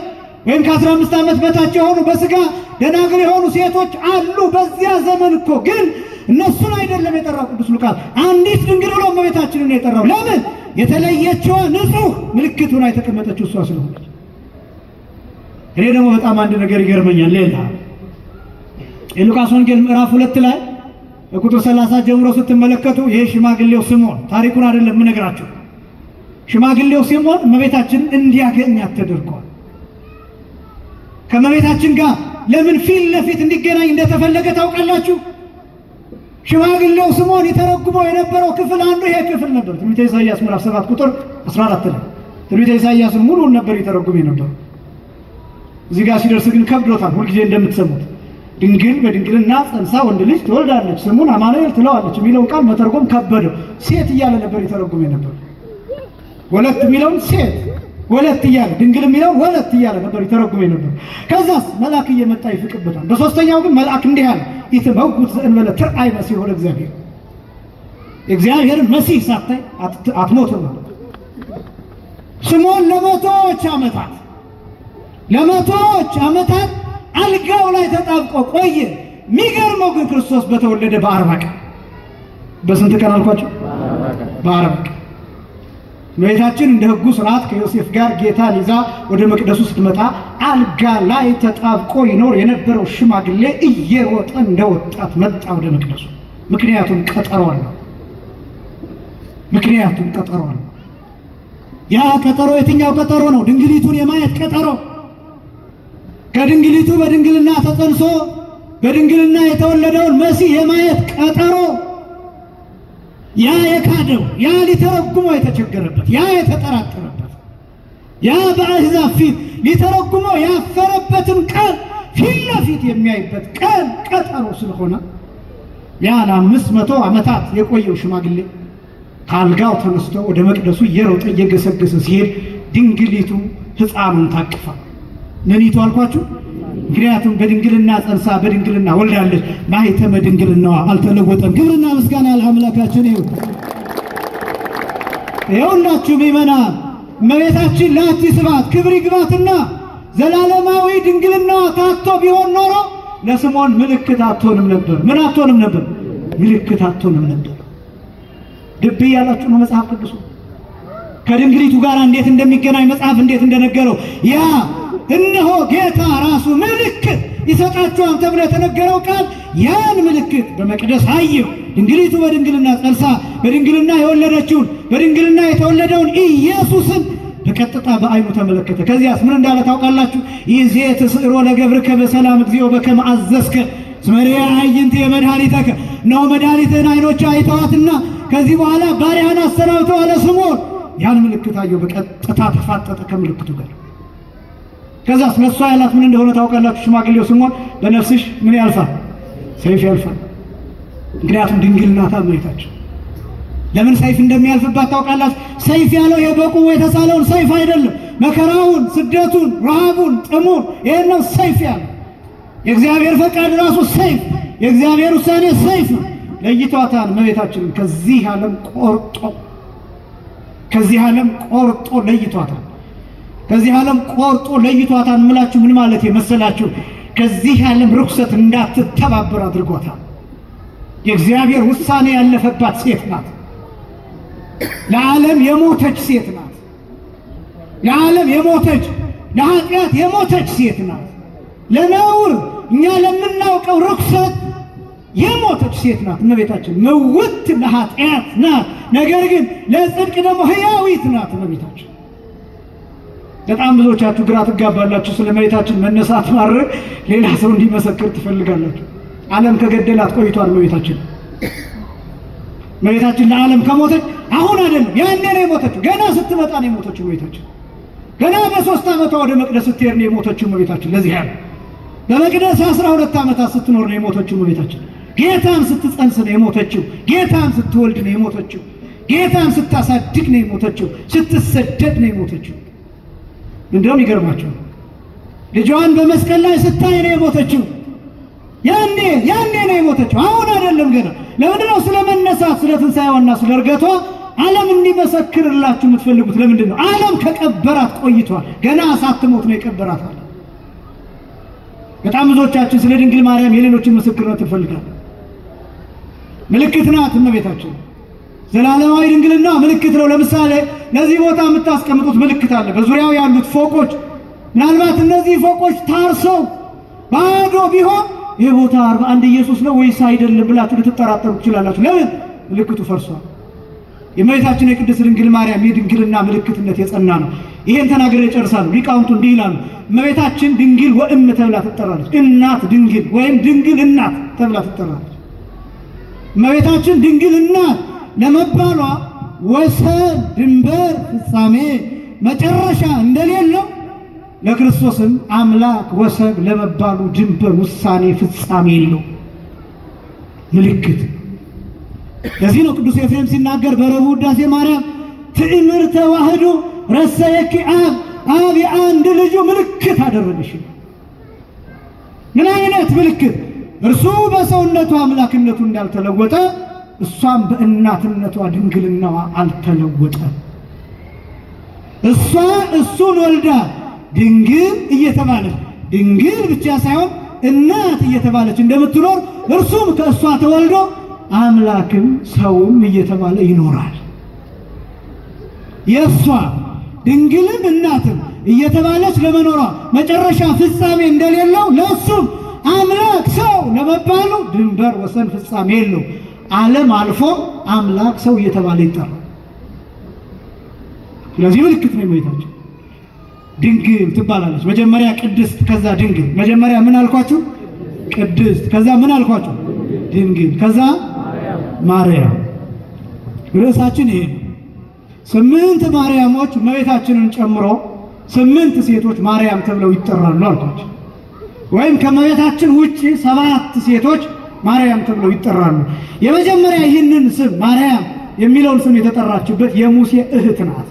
[SPEAKER 1] ወይም ከ15 ዓመት በታች የሆኑ በስጋ ደናግል የሆኑ ሴቶች አሉ። በዚያ ዘመን እኮ ግን እነሱን አይደለም የጠራው ቅዱስ ሉቃስ፣ አንዲት ድንግል ብሎ እመቤታችንን ነው የጠራው። ለምን? የተለየችዋ ንጹሕ ምልክት ሆና የተቀመጠችው እሷ ስለሆነች። እኔ ደግሞ በጣም አንድ ነገር ይገርመኛል። ሌላ የሉቃስ ወንጌል ምዕራፍ 2 ላይ በቁጥር 30 ጀምሮ ስትመለከቱ ይሄ ሽማግሌው ስምዖን፣ ታሪኩን አይደለም የምነግራችሁ፣ ሽማግሌው ስምዖን እመቤታችንን እንዲያገኛት ተደርጓል። ከእመቤታችን ጋር ለምን ፊት ለፊት እንዲገናኝ እንደተፈለገ ታውቃላችሁ? ሽማግሌው ስምዖን የተረጉመው የነበረው ክፍል አንዱ ይሄ ክፍል ነበር። ትንቢተ ኢሳይያስ ምዕራፍ 7 ቁጥር 14 ላይ ትንቢተ ኢሳይያስን ሙሉውን ነበር የተረጉም የነበረው። እዚህ ጋር ሲደርስ ግን ከብዶታል። ሁልጊዜ እንደምትሰሙት ድንግል በድንግልና ጸንሳ ወንድ ልጅ ትወልዳለች፣ ስሙን አማኑኤል ትለዋለች የሚለውን ቃል መተርጎም ከበደው። ሴት እያለ ነበር የተረጉም የነበረው። ወለት የሚለውን ሴት ወለት እያለ፣ ድንግል የሚለውን ወለት እያለ ነበር የተረጉም የነበረው። ከዛስ መልአክ እየመጣ ይፍቅበታል። በሶስተኛው ግን መልአክ እንዲህ አለ፣ ኢትመውት ዘእንበለ ትርአይ መሲሖ ለእግዚአብሔር፣ እግዚአብሔርን መሲህ ሳታይ አትሞትም ማለት። ስምዖን ለመቶዎች ዓመታት አልጋው ላይ ተጣብቆ ቆየ። የሚገርመው ግን ክርስቶስ በተወለደ በ40 ቀን፣ በስንት ቀን አልኳቸው? በ40 ቀን እመቤታችን እንደ ሕጉ ስርዓት ከዮሴፍ ጋር ጌታን ይዛ ወደ መቅደሱ ስትመጣ አልጋ ላይ ተጣብቆ ይኖር የነበረው ሽማግሌ እየሮጠ እንደ ወጣት መጣ ወደ መቅደሱ። ምክንያቱም ቀጠሮ አለው። ምክንያቱም ቀጠሮ አለው። ያ ቀጠሮ የትኛው ቀጠሮ ነው? ድንግሊቱን የማየት ቀጠሮ። ከድንግሊቱ በድንግልና ተጸንሶ በድንግልና የተወለደውን መሲህ የማየት ቀጠሮ። ያ የካደው፣ ያ ሊተረጉመው የተቸገረበት፣ ያ የተጠራጠረበት፣ ያ በአሕዛብ ፊት ሊተረጉመው ያፈረበትን ቃል ፊት ለፊት የሚያይበት ቀን ቀጠሮ ስለሆነ ያ ለ500 ዓመታት የቆየው ሽማግሌ ከአልጋው ተነስቶ ወደ መቅደሱ እየሮጠ እየገሰገሰ ሲሄድ ድንግሊቱ ሕፃኑን ታቅፋ፣ ምኒቱ አልኳችሁ? ምክንያቱም በድንግልና ጸንሳ በድንግልና ወልዳለች። ማኅተመ ድንግልናዋ አልተለወጠም። ክብርና ምስጋና ለአምላካችን ይሁን። ይኸውላችሁ ምእመናን፣ እመቤታችን ላቲ ስብሐት ክብር ይግባትና ዘላለማዊ ድንግልናዋ ታቶ ቢሆን ኖሮ ለስምዖን ምልክት አትሆንም ነበር። ምን አትሆንም ነበር? ምልክት አትሆንም ነበር። ድብ ያላችሁ ነው መጽሐፍ ቅዱሱ ከድንግሊቱ ጋር እንዴት እንደሚገናኝ መጽሐፍ እንዴት እንደነገረው፣ ያ እነሆ ጌታ ራሱ ምልክት ይሰጣችኋል ተብሎ የተነገረው ቃል ያን ምልክት በመቅደስ አየው። ድንግሊቱ በድንግልና ጸንሳ በድንግልና የወለደችውን በድንግልና የተወለደውን ኢየሱስን በቀጥታ በዓይኑ ተመለከተ። ከዚያስ ምን እንዳለ ታውቃላችሁ? ይእዜ ትስዕሮ ለገብርከ በሰላም እግዚኦ በከመ አዘዝከ እስመ ርእየ አዕይንትየ መድኃኒተከ፣ እነሆ መድኃኒትህን ዓይኖች አይተዋትና ከዚህ በኋላ ባሪያህን አሰናብተው አለ ስምዖን። ያን ምልክት አየው፣ በቀጥታ ተፋጠጠ ከምልክቱ ጋር። ከዛስ ለእሷ ያላት ምን እንደሆነ ታውቃላችሁ? ሽማግሌው ስምዖን በነፍስሽ ምን ያልፋል? ሰይፍ ያልፋል። ምክንያቱም ድንግል ናታ እመቤታችን። ለምን ሰይፍ እንደሚያልፍባት ታውቃላችሁ? ሰይፍ ያለው የበቁሙ የተሳለውን ሰይፍ አይደለም። መከራውን፣ ስደቱን፣ ረሃቡን፣ ጥሙን ይሄን ነው ሰይፍ ያለው። የእግዚአብሔር ፈቃድ ራሱ ሰይፍ፣ የእግዚአብሔር ውሳኔ ሰይፍ ነው። ለይቷታል እመቤታችንን ከዚህ ዓለም ቆርጦ ለይቷታል። ከዚህ ዓለም ቆርጦ ለይቷታል ምላችሁ ምን ማለት የመሰላችሁ? ከዚህ ዓለም ርኩሰት እንዳትተባበር አድርጓታል። የእግዚአብሔር ውሳኔ ያለፈባት ሴት ናት። ለዓለም የሞተች ሴት ናት። ለዓለም የሞተች፣ ለኃጢአት የሞተች ሴት ናት። ለነውር፣ እኛ ለምናውቀው ርኩሰት የሞተች ሴት ናት። እመቤታችን ምውት ለኃጢአት ናት፣ ነገር ግን ለጽድቅ ደግሞ ሕያዊት ናት እመቤታችን። በጣም ብዙዎቻችሁ ግራ ትጋባላችሁ። ስለ እመቤታችን መነሳት ማድረግ ሌላ ሰው እንዲመሰክር ትፈልጋላችሁ። ዓለም ከገደላት ቆይቷል። እመቤታችን ለዓለም ከሞተች አሁን አይደለም፣ ያኔ ነው የሞተችው። ገና ስትመጣ ነው የሞተችው እመቤታችን። ገና በ3 ዓመቷ ወደ መቅደስ ስትሄድ ነው የሞተችው እመቤታችን። ለዚህ ያለ በመቅደስ 12 ዓመታት ስትኖር ነው የሞተችው እመቤታችን። ጌታን ስትጸንስ ነው የሞተችው። ጌታን ስትወልድ ነው የሞተችው። ጌታን ስታሳድግ ነው የሞተችው። ስትሰደድ ነው የሞተችው። እንደውም ይገርማቸው ልጇን በመስቀል ላይ ስታይ ነው የሞተችው። ያኔ ያኔ ነው የሞተችው፣ አሁን አይደለም ገና። ለምንድን ነው ስለ መነሳት፣ ስለ ትንሣኤዋና ስለ እርገቷ ዓለም እንዲመሰክርላችሁ የምትፈልጉት? ለምንድን ነው? ዓለም ከቀበራት ቆይቷል። ገና ሳትሞት ነው የቀበራት አለ። በጣም ብዙዎቻችን ስለ ድንግል ማርያም የሌሎችን ምስክርነት እንፈልጋለን። ምልክት ናት እመቤታችን። ዘላለማዊ ድንግልና ምልክት ነው። ለምሳሌ ለዚህ ቦታ የምታስቀምጡት ምልክት አለ። በዙሪያው ያሉት ፎቆች፣ ምናልባት እነዚህ ፎቆች ታርሰው ባዶ ቢሆን ይህ ቦታ 41 ኢየሱስ ነው ወይስ አይደለም ብላችሁ ልትጠራጠሩ ትችላላችሁ። ለምን? ምልክቱ ፈርሷል። የእመቤታችን የቅድስት ድንግል ማርያም የድንግልና ምልክትነት የጸና ነው። ይሄን ተናግሬ እጨርሳለሁ። ሊቃውንቱ እንዲህ ይላሉ። እመቤታችን ድንግል ወእም ተብላ ትጠራለች። እናት ድንግል ወይም ድንግል እናት ተብላ ትጠራለች። እመቤታችን ድንግል እናት ለመባሏ ወሰን፣ ድንበር፣ ፍጻሜ፣ መጨረሻ እንደሌለው ለክርስቶስም አምላክ ወሰን ለመባሉ ድንበር፣ ውሳኔ፣ ፍጻሜ የለው ምልክት። ለዚህ ነው ቅዱስ ኤፍሬም ሲናገር በረቡዕ ውዳሴ ማርያም ትእምርተ ተዋህዶ ረሰየኪ አብ፣ አብ የአንድ ልጁ ምልክት አደረገሽ። ምን አይነት ምልክት? እርሱ በሰውነቱ አምላክነቱ እንዳልተለወጠ እሷም በእናትነቷ ድንግልናዋ አልተለወጠም። እሷ እሱን ወልዳ ድንግል እየተባለች፣ ድንግል ብቻ ሳይሆን እናት እየተባለች እንደምትኖር እርሱም ከእሷ ተወልዶ አምላክም ሰውም እየተባለ ይኖራል። የእሷ ድንግልም እናትም እየተባለች ለመኖሯ መጨረሻ ፍጻሜ እንደሌለው ለእሱም አምላክ ሰው ለመባሉ ድንበር፣ ወሰን፣ ፍጻሜ የለው። ዓለም አልፎ አምላክ ሰው እየተባለ ይጠራል። ስለዚህ ምልክት ነው የእመቤታችን። ድንግል ትባላለች። መጀመሪያ ቅድስት፣ ከዛ ድንግል። መጀመሪያ ምን አልኳችሁ? ቅድስት። ከዛ ምን አልኳችሁ? ድንግል። ከዛ ማርያም። ርዕሳችን ይሄ ነው። 8 ማርያሞች እመቤታችንን ጨምሮ 8 ሴቶች ማርያም ተብለው ይጠራሉ አልኳቸው። ወይም ከእመቤታችን ውጪ 7 ሴቶች ማርያም ተብለው ይጠራሉ። የመጀመሪያ ይህንን ስም ማርያም የሚለውን ስም የተጠራችበት የሙሴ እህት ናት።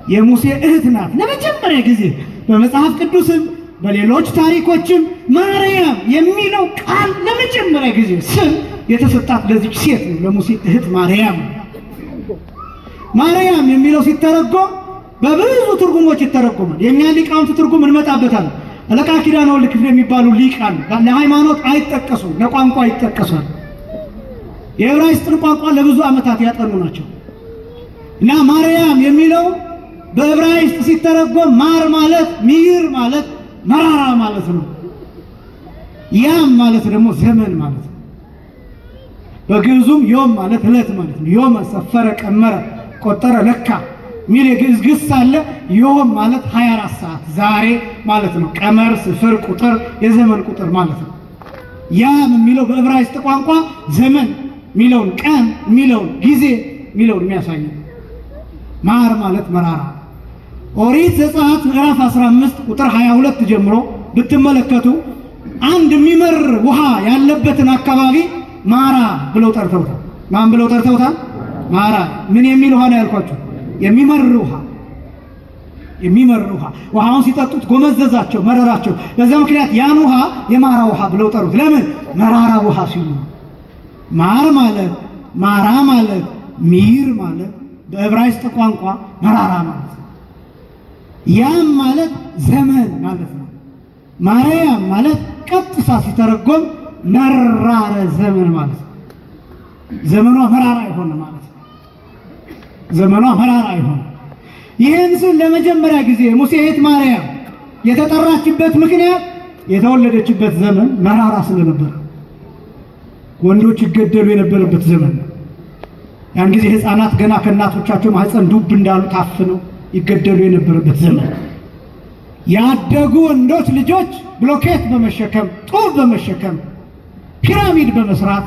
[SPEAKER 1] የሙሴ እህት ናት። ለመጀመሪያ ጊዜ በመጽሐፍ ቅዱስም በሌሎች ታሪኮችም ማርያም የሚለው ቃል ለመጀመሪያ ጊዜ ስም የተሰጣት ለዚች ሴት ነው፣ ለሙሴ እህት ማርያም። ማርያም የሚለው ሲተረጎም በብዙ ትርጉሞች ይተረጎማል። የኛ ሊቃውንት ትርጉም እንመጣበታለን። አለቃ ኪዳነ ወልድ ክፍሌ የሚባሉ ሊቃን ለሃይማኖት አይጠቀሱም፣ ለቋንቋ ይጠቀሳል። የዕብራይስጥን ቋንቋ ለብዙ ዓመታት ያጠኑ ናቸው። እና ማርያም የሚለው በዕብራይስጥ ሲተረጎም ማር ማለት ሚር ማለት መራራ ማለት ነው። ያም ማለት ደግሞ ዘመን ማለት ነው። በግዕዙም ዮም ማለት ዕለት ማለት ነው። ዮም ሰፈረ፣ ቀመረ፣ ቆጠረ፣ ለካ ሚል የግዕዝ ግስ አለ። ዮም ማለት 24 ሰዓት ዛሬ ማለት ነው። ቀመር፣ ስፍር፣ ቁጥር፣ የዘመን ቁጥር ማለት ነው። ያም የሚለው በዕብራይስጥ ቋንቋ ዘመን ሚለውን፣ ቀን ሚለውን፣ ጊዜ ሚለውን የሚያሳይ ነው። ማር ማለት መራራ። ኦሪት ዘጸአት ምዕራፍ 15 ቁጥር 22 ጀምሮ ብትመለከቱ አንድ የሚመር ውሃ ያለበትን አካባቢ ማራ ብለው ጠርተውታል። ማን ብለው ጠርተውታል? ማራ። ምን የሚል ውሃ ነው ያልኳችሁ? የሚመር ውሃ። የሚመር ውሃ። ውሃውን ሲጠጡት ጎመዘዛቸው፣ መረራቸው። በዛ ምክንያት ያን ውሃ የማራ ውሃ ብለው ጠሩት። ለምን? መራራ ውሃ ሲሉ። ማር ማለት ማራ ማለት ሚር ማለት በዕብራይስጥ ቋንቋ መራራ ማለት ነው። ያም ማለት ዘመን ማለት ነው። ማርያም ማለት ቀጥታ ሲተረጎም መራረ ዘመን ማለት ነው። ዘመኗ መራራ የሆነ ማለት ነው። ዘመኗ መራራ የሆነ። ይህን ስም ለመጀመሪያ ጊዜ ሙሴ እህት ማርያም የተጠራችበት ምክንያት የተወለደችበት ዘመን መራራ ስለነበር፣ ወንዶች ይገደሉ የነበረበት ዘመን ነው። ያን ጊዜ ሕፃናት ገና ከእናቶቻቸው ማህፀን ዱብ እንዳሉ ታፍነው ይገደሉ የነበረበት ዘመን፣ ያደጉ ወንዶች ልጆች ብሎኬት በመሸከም፣ ጡብ በመሸከም፣ ፒራሚድ በመስራት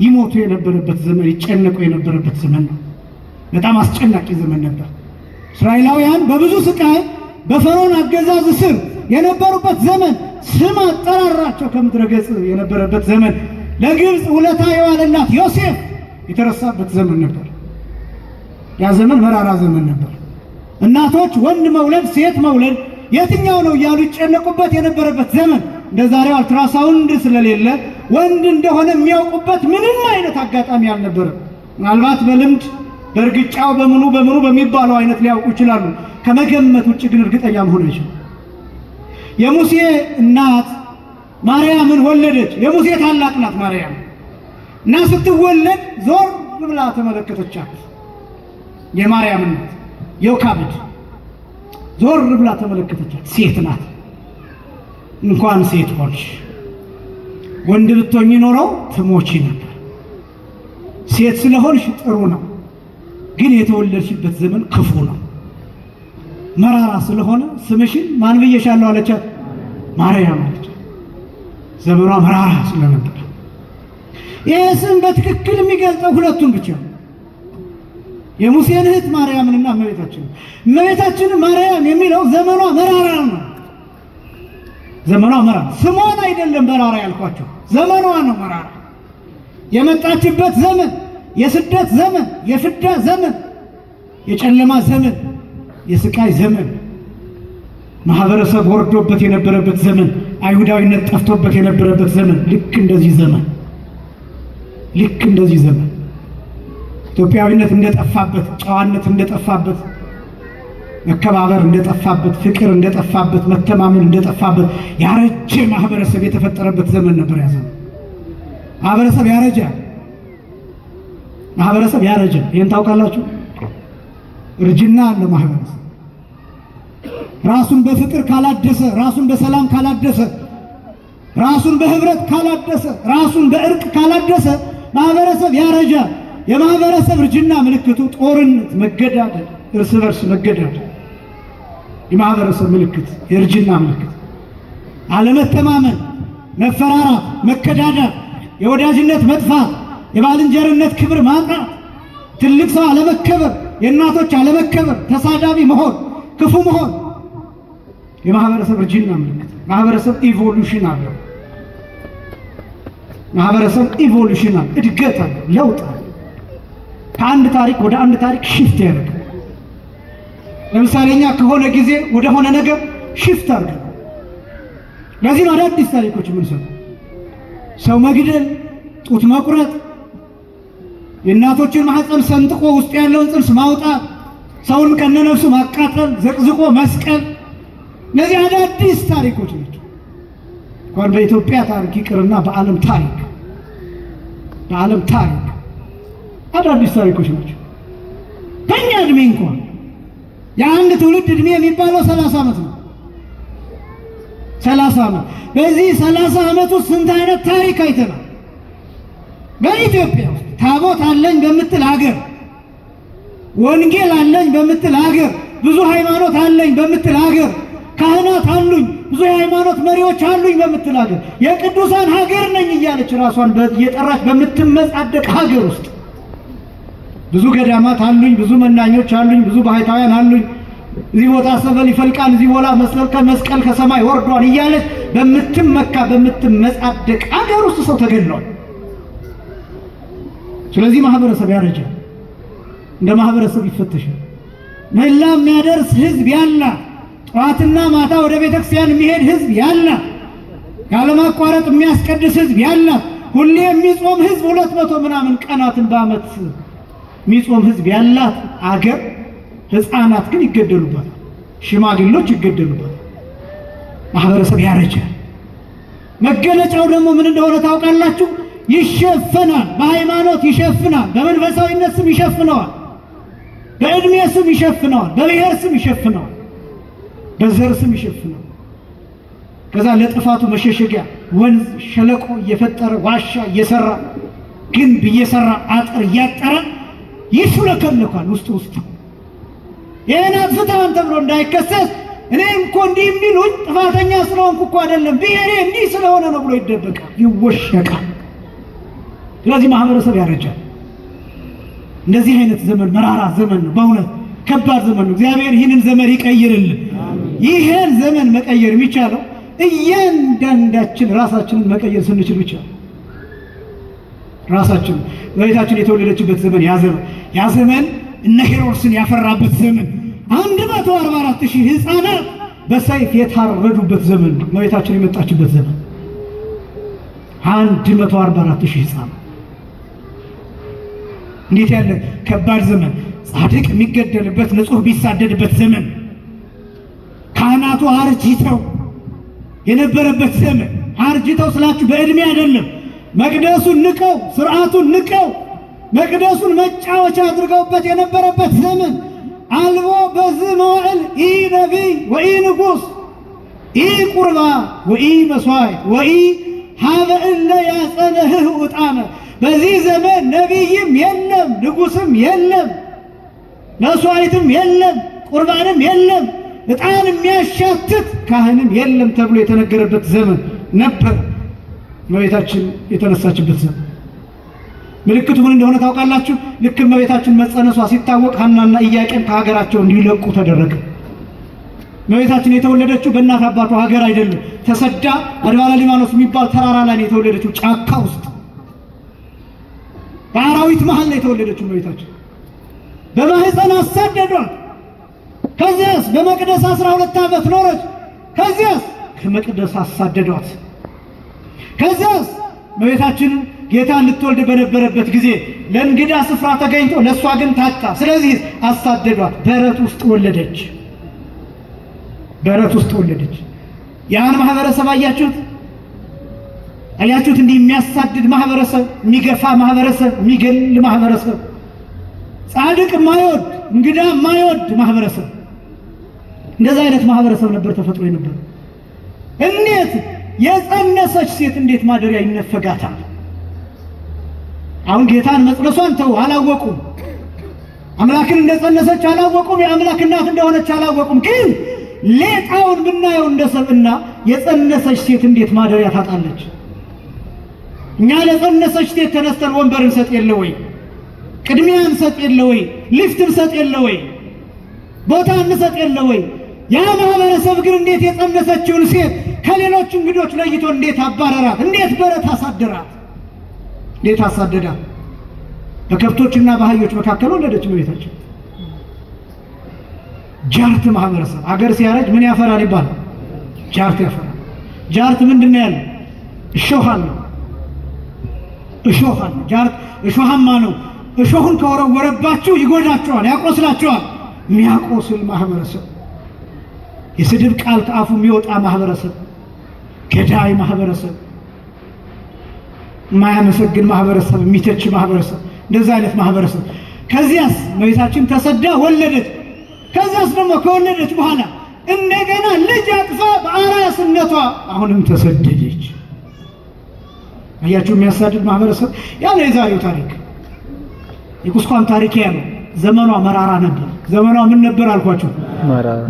[SPEAKER 1] ይሞቱ የነበረበት ዘመን፣ ይጨነቁ የነበረበት ዘመን ነው። በጣም አስጨናቂ ዘመን ነበር። እስራኤላውያን በብዙ ስቃይ በፈርዖን አገዛዝ ስር የነበሩበት ዘመን፣ ስም አጠራራቸው ከምድረ ገጽ የነበረበት ዘመን፣ ለግብፅ ውለታ የዋለላት ዮሴፍ የተረሳበት ዘመን ነበር። ያ ዘመን መራራ ዘመን ነበር። እናቶች ወንድ መውለድ ሴት መውለድ የትኛው ነው እያሉ ይጨነቁበት የነበረበት ዘመን፣ እንደ ዛሬው አልትራሳውንድ ስለሌለ ወንድ እንደሆነ የሚያውቁበት ምንም አይነት አጋጣሚ አልነበረም። ምናልባት በልምድ፣ በእርግጫው፣ በምኑ በምኑ በሚባለው አይነት ሊያውቁ ይችላሉ። ከመገመት ውጭ ግን እርግጠኛ መሆን አይችሉም። የሙሴ እናት ማርያምን ወለደች። የሙሴ ታላቅ ናት ማርያም እና ስትወለድ ዞር ብላ ተመለከተቻት። የማርያም እናት ዮካብድ ዞር ብላ ተመለከተቻት። ሴት ናት። እንኳን ሴት ሆንሽ፣ ወንድ ብትሆኚ ኖሮ ትሞቺ ነበር። ሴት ስለሆንሽ ጥሩ ነው፣ ግን የተወለድሽበት ዘመን ክፉ ነው፣ መራራ ስለሆነ ስምሽን ማን ብዬሻለሁ አለቻት? ማርያም አለቻት። ዘመኗ መራራ ስለነበር ይህ ስም በትክክል የሚገልጸው ሁለቱን ብቻ ነው። የሙሴን እህት ማርያምንና እመቤታችን። እመቤታችን ማርያም የሚለው ዘመኗ መራራ ነው። ዘመኗ መራራ፣ ስሟን አይደለም መራራ ያልኳቸው፣ ዘመኗ ነው መራራ። የመጣችበት ዘመን የስደት ዘመን፣ የፍዳ ዘመን፣ የጨለማ ዘመን፣ የስቃይ ዘመን፣ ማህበረሰብ ወርዶበት የነበረበት ዘመን፣ አይሁዳዊነት ጠፍቶበት የነበረበት ዘመን፣ ልክ እንደዚህ ዘመን ኢትዮጵያዊነት እንደጠፋበት፣ ጨዋነት እንደጠፋበት፣ መከባበር እንደጠፋበት፣ ፍቅር እንደጠፋበት፣ መተማመን እንደጠፋበት፣ ያረጀ ማህበረሰብ የተፈጠረበት ዘመን ነበር። ያ ዘመን ማህበረሰብ ያረጃል። ማህበረሰብ ያረጃል። ይህን ታውቃላችሁ። እርጅና አለ። ማህበረሰብ ራሱን በፍቅር ካላደሰ፣ ራሱን በሰላም ካላደሰ፣ ራሱን በህብረት ካላደሰ፣ ራሱን በእርቅ ካላደሰ ማህበረሰብ ያረጃል። የማህበረሰብ እርጅና ምልክቱ ጦርነት፣ መገዳደል፣ እርስ በርስ መገዳደል የማህበረሰብ ምልክት፣ የእርጅና ምልክት፣ አለመተማመን፣ መፈራራት፣ መከዳዳት፣ የወዳጅነት መጥፋት፣ የባልንጀርነት ክብር ማጣት፣ ትልቅ ሰው አለመከበር፣ የእናቶች አለመከበር፣ ተሳዳቢ መሆን፣ ክፉ መሆን የማህበረሰብ እርጅና ምልክት። ማህበረሰብ evolution አለው። ማህበረሰብ evolution አለው፣ እድገት አለው፣ ለውጥ አለው። ከአንድ ታሪክ ወደ አንድ ታሪክ shift ያደርጋል። ለምሳሌ እኛ ከሆነ ጊዜ ወደ ሆነ ነገር shift አድርገን፣ ለዚህ ነው አዳዲስ ታሪኮች የምንሰማው። ሰው መግደል፣ ጡት መቁረጥ፣ የእናቶችን ማህፀን ሰንጥቆ ውስጥ ያለውን ጽንስ ማውጣት፣ ሰውን ከነነፍሱ ማቃጠል፣ ዘቅዝቆ መስቀል፣ እነዚህ አዳዲስ ታሪኮች ናቸው። እንኳን በኢትዮጵያ ታሪክ ይቅርና በዓለም ታሪክ አዳዲስ ታሪኮች ናቸው። በእኛ እድሜ እንኳን የአንድ ትውልድ እድሜ የሚባለው 30 ዓመት ነው። 30 ዓመት። በዚህ 30 ዓመት ውስጥ ስንት አይነት ታሪክ አይተናል። በኢትዮጵያ ውስጥ ታቦት አለኝ በምትል ሀገር፣ ወንጌል አለኝ በምትል ሀገር፣ ብዙ ሃይማኖት አለኝ በምትል ሀገር፣ ካህናት አሉኝ፣ ብዙ የሃይማኖት መሪዎች አሉኝ በምትል ሀገር፣ የቅዱሳን ሀገር ነኝ እያለች ራሷን እየጠራች በምትመጻደቅ ሀገር ውስጥ ብዙ ገዳማት አሉኝ፣ ብዙ መናኞች አሉኝ፣ ብዙ ባህታውያን አሉኝ፣ እዚህ ቦታ ሰበል ይፈልቃል፣ እዚህ ቦታ መስቀል ከሰማይ ወርዷል እያለች በምትመካ፣ በምትመጻደቅ ሀገር ውስጥ ሰው ተገድሏል። ስለዚህ ማህበረሰብ ያረጃል፣ እንደ ማህበረሰብ ይፈተሻል። ምህላ የሚያደርስ ህዝብ ያላት፣ ጠዋትና ማታ ወደ ቤተ ክርስቲያን የሚሄድ ህዝብ ያላት፣ ያለማቋረጥ የሚያስቀድስ ህዝብ ያላት፣ ሁሌ የሚጾም ህዝብ፣ 200 ምናምን ቀናትን በዓመት የሚጾም ህዝብ ያላት አገር ህፃናት ግን ይገደሉበታል። ሽማግሌዎች ይገደሉበታል። ማህበረሰብ ያረጃል። መገለጫው ደግሞ ምን እንደሆነ ታውቃላችሁ? ይሸፈናል። በሃይማኖት ይሸፍናል። በመንፈሳዊነት ስም ይሸፍነዋል። በዕድሜ ስም ይሸፍነዋል። በብሔር ስም ይሸፍነዋል። በዘር ስም ይሸፍነዋል። ከዛ ለጥፋቱ መሸሸጊያ ወንዝ ሸለቆ እየፈጠረ፣ ዋሻ እየሰራ፣ ግንብ እየሰራ፣ አጥር እያጠረ ይሹለከለኳል ውስጥ ውስጥ። ይህን አጥፍተሃል ተብሎ እንዳይከሰስ፣ እኔ እኮ እንዲህ የሚሉኝ ጥፋተኛ ስለሆንኩ እኮ አይደለም፣ ብሔሬ እንዲህ ስለሆነ ነው ብሎ ይደበቃል፣ ይወሸቃል። ስለዚህ ማህበረሰብ ያረጃል። እንደዚህ አይነት ዘመን መራራ ዘመን ነው። በእውነት ከባድ ዘመን ነው። እግዚአብሔር ይህንን ዘመን ይቀይርልን። ይህን ዘመን መቀየር የሚቻለው እያንዳንዳችን ራሳችንን መቀየር ስንችል ብቻ። ራሳችን እመቤታችን የተወለደችበት ዘመን ያ ዘመን እነ ሄሮድስን ያፈራበት ዘመን፣ 144,000 ሕፃናት በሰይፍ የታረዱበት ዘመን ነው። እመቤታችን የመጣችበት ዘመን 144,000 ሕፃናት፣ እንዴት ያለ ከባድ ዘመን! ጻድቅ የሚገደልበት፣ ንጹሕ የሚሳደድበት ዘመን፣ ካህናቱ አርጅተው የነበረበት ዘመን። አርጅተው ስላችሁ በዕድሜ አይደለም። መቅደሱን ንቀው፣ ስርዓቱን ንቀው፣ መቅደሱን መጫወቻ አድርገውበት የነበረበት ዘመን። አልቦ በዝ መዋዕል ኢ ነቢይ ወኢ ንጉሥ፣ ኢ ቁርባን ወኢ መስዋዕት ወኢ ሀበ እለ ያጸነህህ ዕጣነ። በዚህ ዘመን ነቢይም የለም፣ ንጉሥም የለም፣ መስዋዕትም የለም፣ ቁርባንም የለም፣ ዕጣን የሚያሻትት ካህንም የለም ተብሎ የተነገረበት ዘመን ነበር። እመቤታችን የተነሳችበት ዘመን ምልክቱ ምን እንደሆነ ታውቃላችሁ? ልክ እመቤታችን መጸነሷ ሲታወቅ ሐናና ኢያቄም ከሀገራቸው እንዲለቁ ተደረገ። እመቤታችን የተወለደችው በእናት አባቷ ሀገር አይደለም። ተሰዳ አድባረ ሊባኖስ የሚባል ተራራ ላይ ነው የተወለደችው። ጫካ ውስጥ በአራዊት መሀል ነው የተወለደችው እመቤታችን። በማህፀን አሳደዷት። ከዚያስ በመቅደስ 12 ዓመት ኖረች። ከዚያስ ከመቅደስ አሳደዷት። ከዚያስ እመቤታችን ጌታ ልትወልድ በነበረበት ጊዜ ለእንግዳ ስፍራ ተገኝቶ ለእሷ ግን ታጣ። ስለዚህ አሳደዷት። በረት ውስጥ ወለደች። በረት ውስጥ ወለደች። ያን ማህበረሰብ አያችሁት? አያችሁት? እንዲህ የሚያሳድድ ማህበረሰብ፣ የሚገፋ ማህበረሰብ፣ የሚገል ማህበረሰብ፣ ጻድቅ የማይወድ፣ እንግዳ የማይወድ ማህበረሰብ። እንደዛ አይነት ማህበረሰብ ነበር ተፈጥሮ የነበረ። እንዴት የጸነሰች ሴት እንዴት ማደሪያ ይነፈጋታል? አሁን ጌታን መጽነሷን ተው፣ አላወቁም። አምላክን እንደጸነሰች አላወቁም። የአምላክ እናት እንደሆነች አላወቁም። ግን ሌጣውን ብናየው እንደ ሰብእና የጸነሰች ሴት እንዴት ማደሪያ ታጣለች? እኛ ለጸነሰች ሴት ተነስተን ወንበር እንሰጥ የለ ወይ? ቅድሚያ እንሰጥ የለ ወይ? ሊፍት እንሰጥ የለ ወይ? ቦታ እንሰጥ የለ ወይ? ያ ማህበረሰብ ግን እንዴት የጸነሰችውን ሴት ከሌሎች እንግዶች ለይቶ እንዴት አባረራት? እንዴት በረት አሳደራት? እንዴት አሳደዳት? በከብቶችና በአህዮች መካከል ወለደች እመቤታችን። ጃርት ማህበረሰብ፣ አገር ሲያረጅ ምን ያፈራል ይባላል? ጃርት ያፈራል። ጃርት ምንድን ነው ያለው? እሾህ አለው። እሾህ አለው። ጃርት እሾሃማ ነው። እሾሁን ከወረወረባችሁ ይጎዳችኋል፣ ያቆስላችኋል። የሚያቆስል ማህበረሰብ፣ የስድብ ቃል ከአፉ የሚወጣ ማህበረሰብ፣ ገዳይ ማህበረሰብ፣ የማያመሰግን ማህበረሰብ፣ የሚተች ማህበረሰብ፣ እንደዛ አይነት ማህበረሰብ። ከዚያስ እመቤታችን ተሰዳ ወለደች። ከዚያስ ደግሞ ከወለደች በኋላ እንደገና ልጅ አቅፋ በአራስነቷ አሁንም ተሰደደች። አያችሁ፣ የሚያሳድድ ማህበረሰብ። ያ ነው የዛሬው ታሪክ፣ የቁስቋም ታሪክ ያ ነው። ዘመኗ መራራ ነበር። ዘመኗ ምን ነበር አልኳችሁ?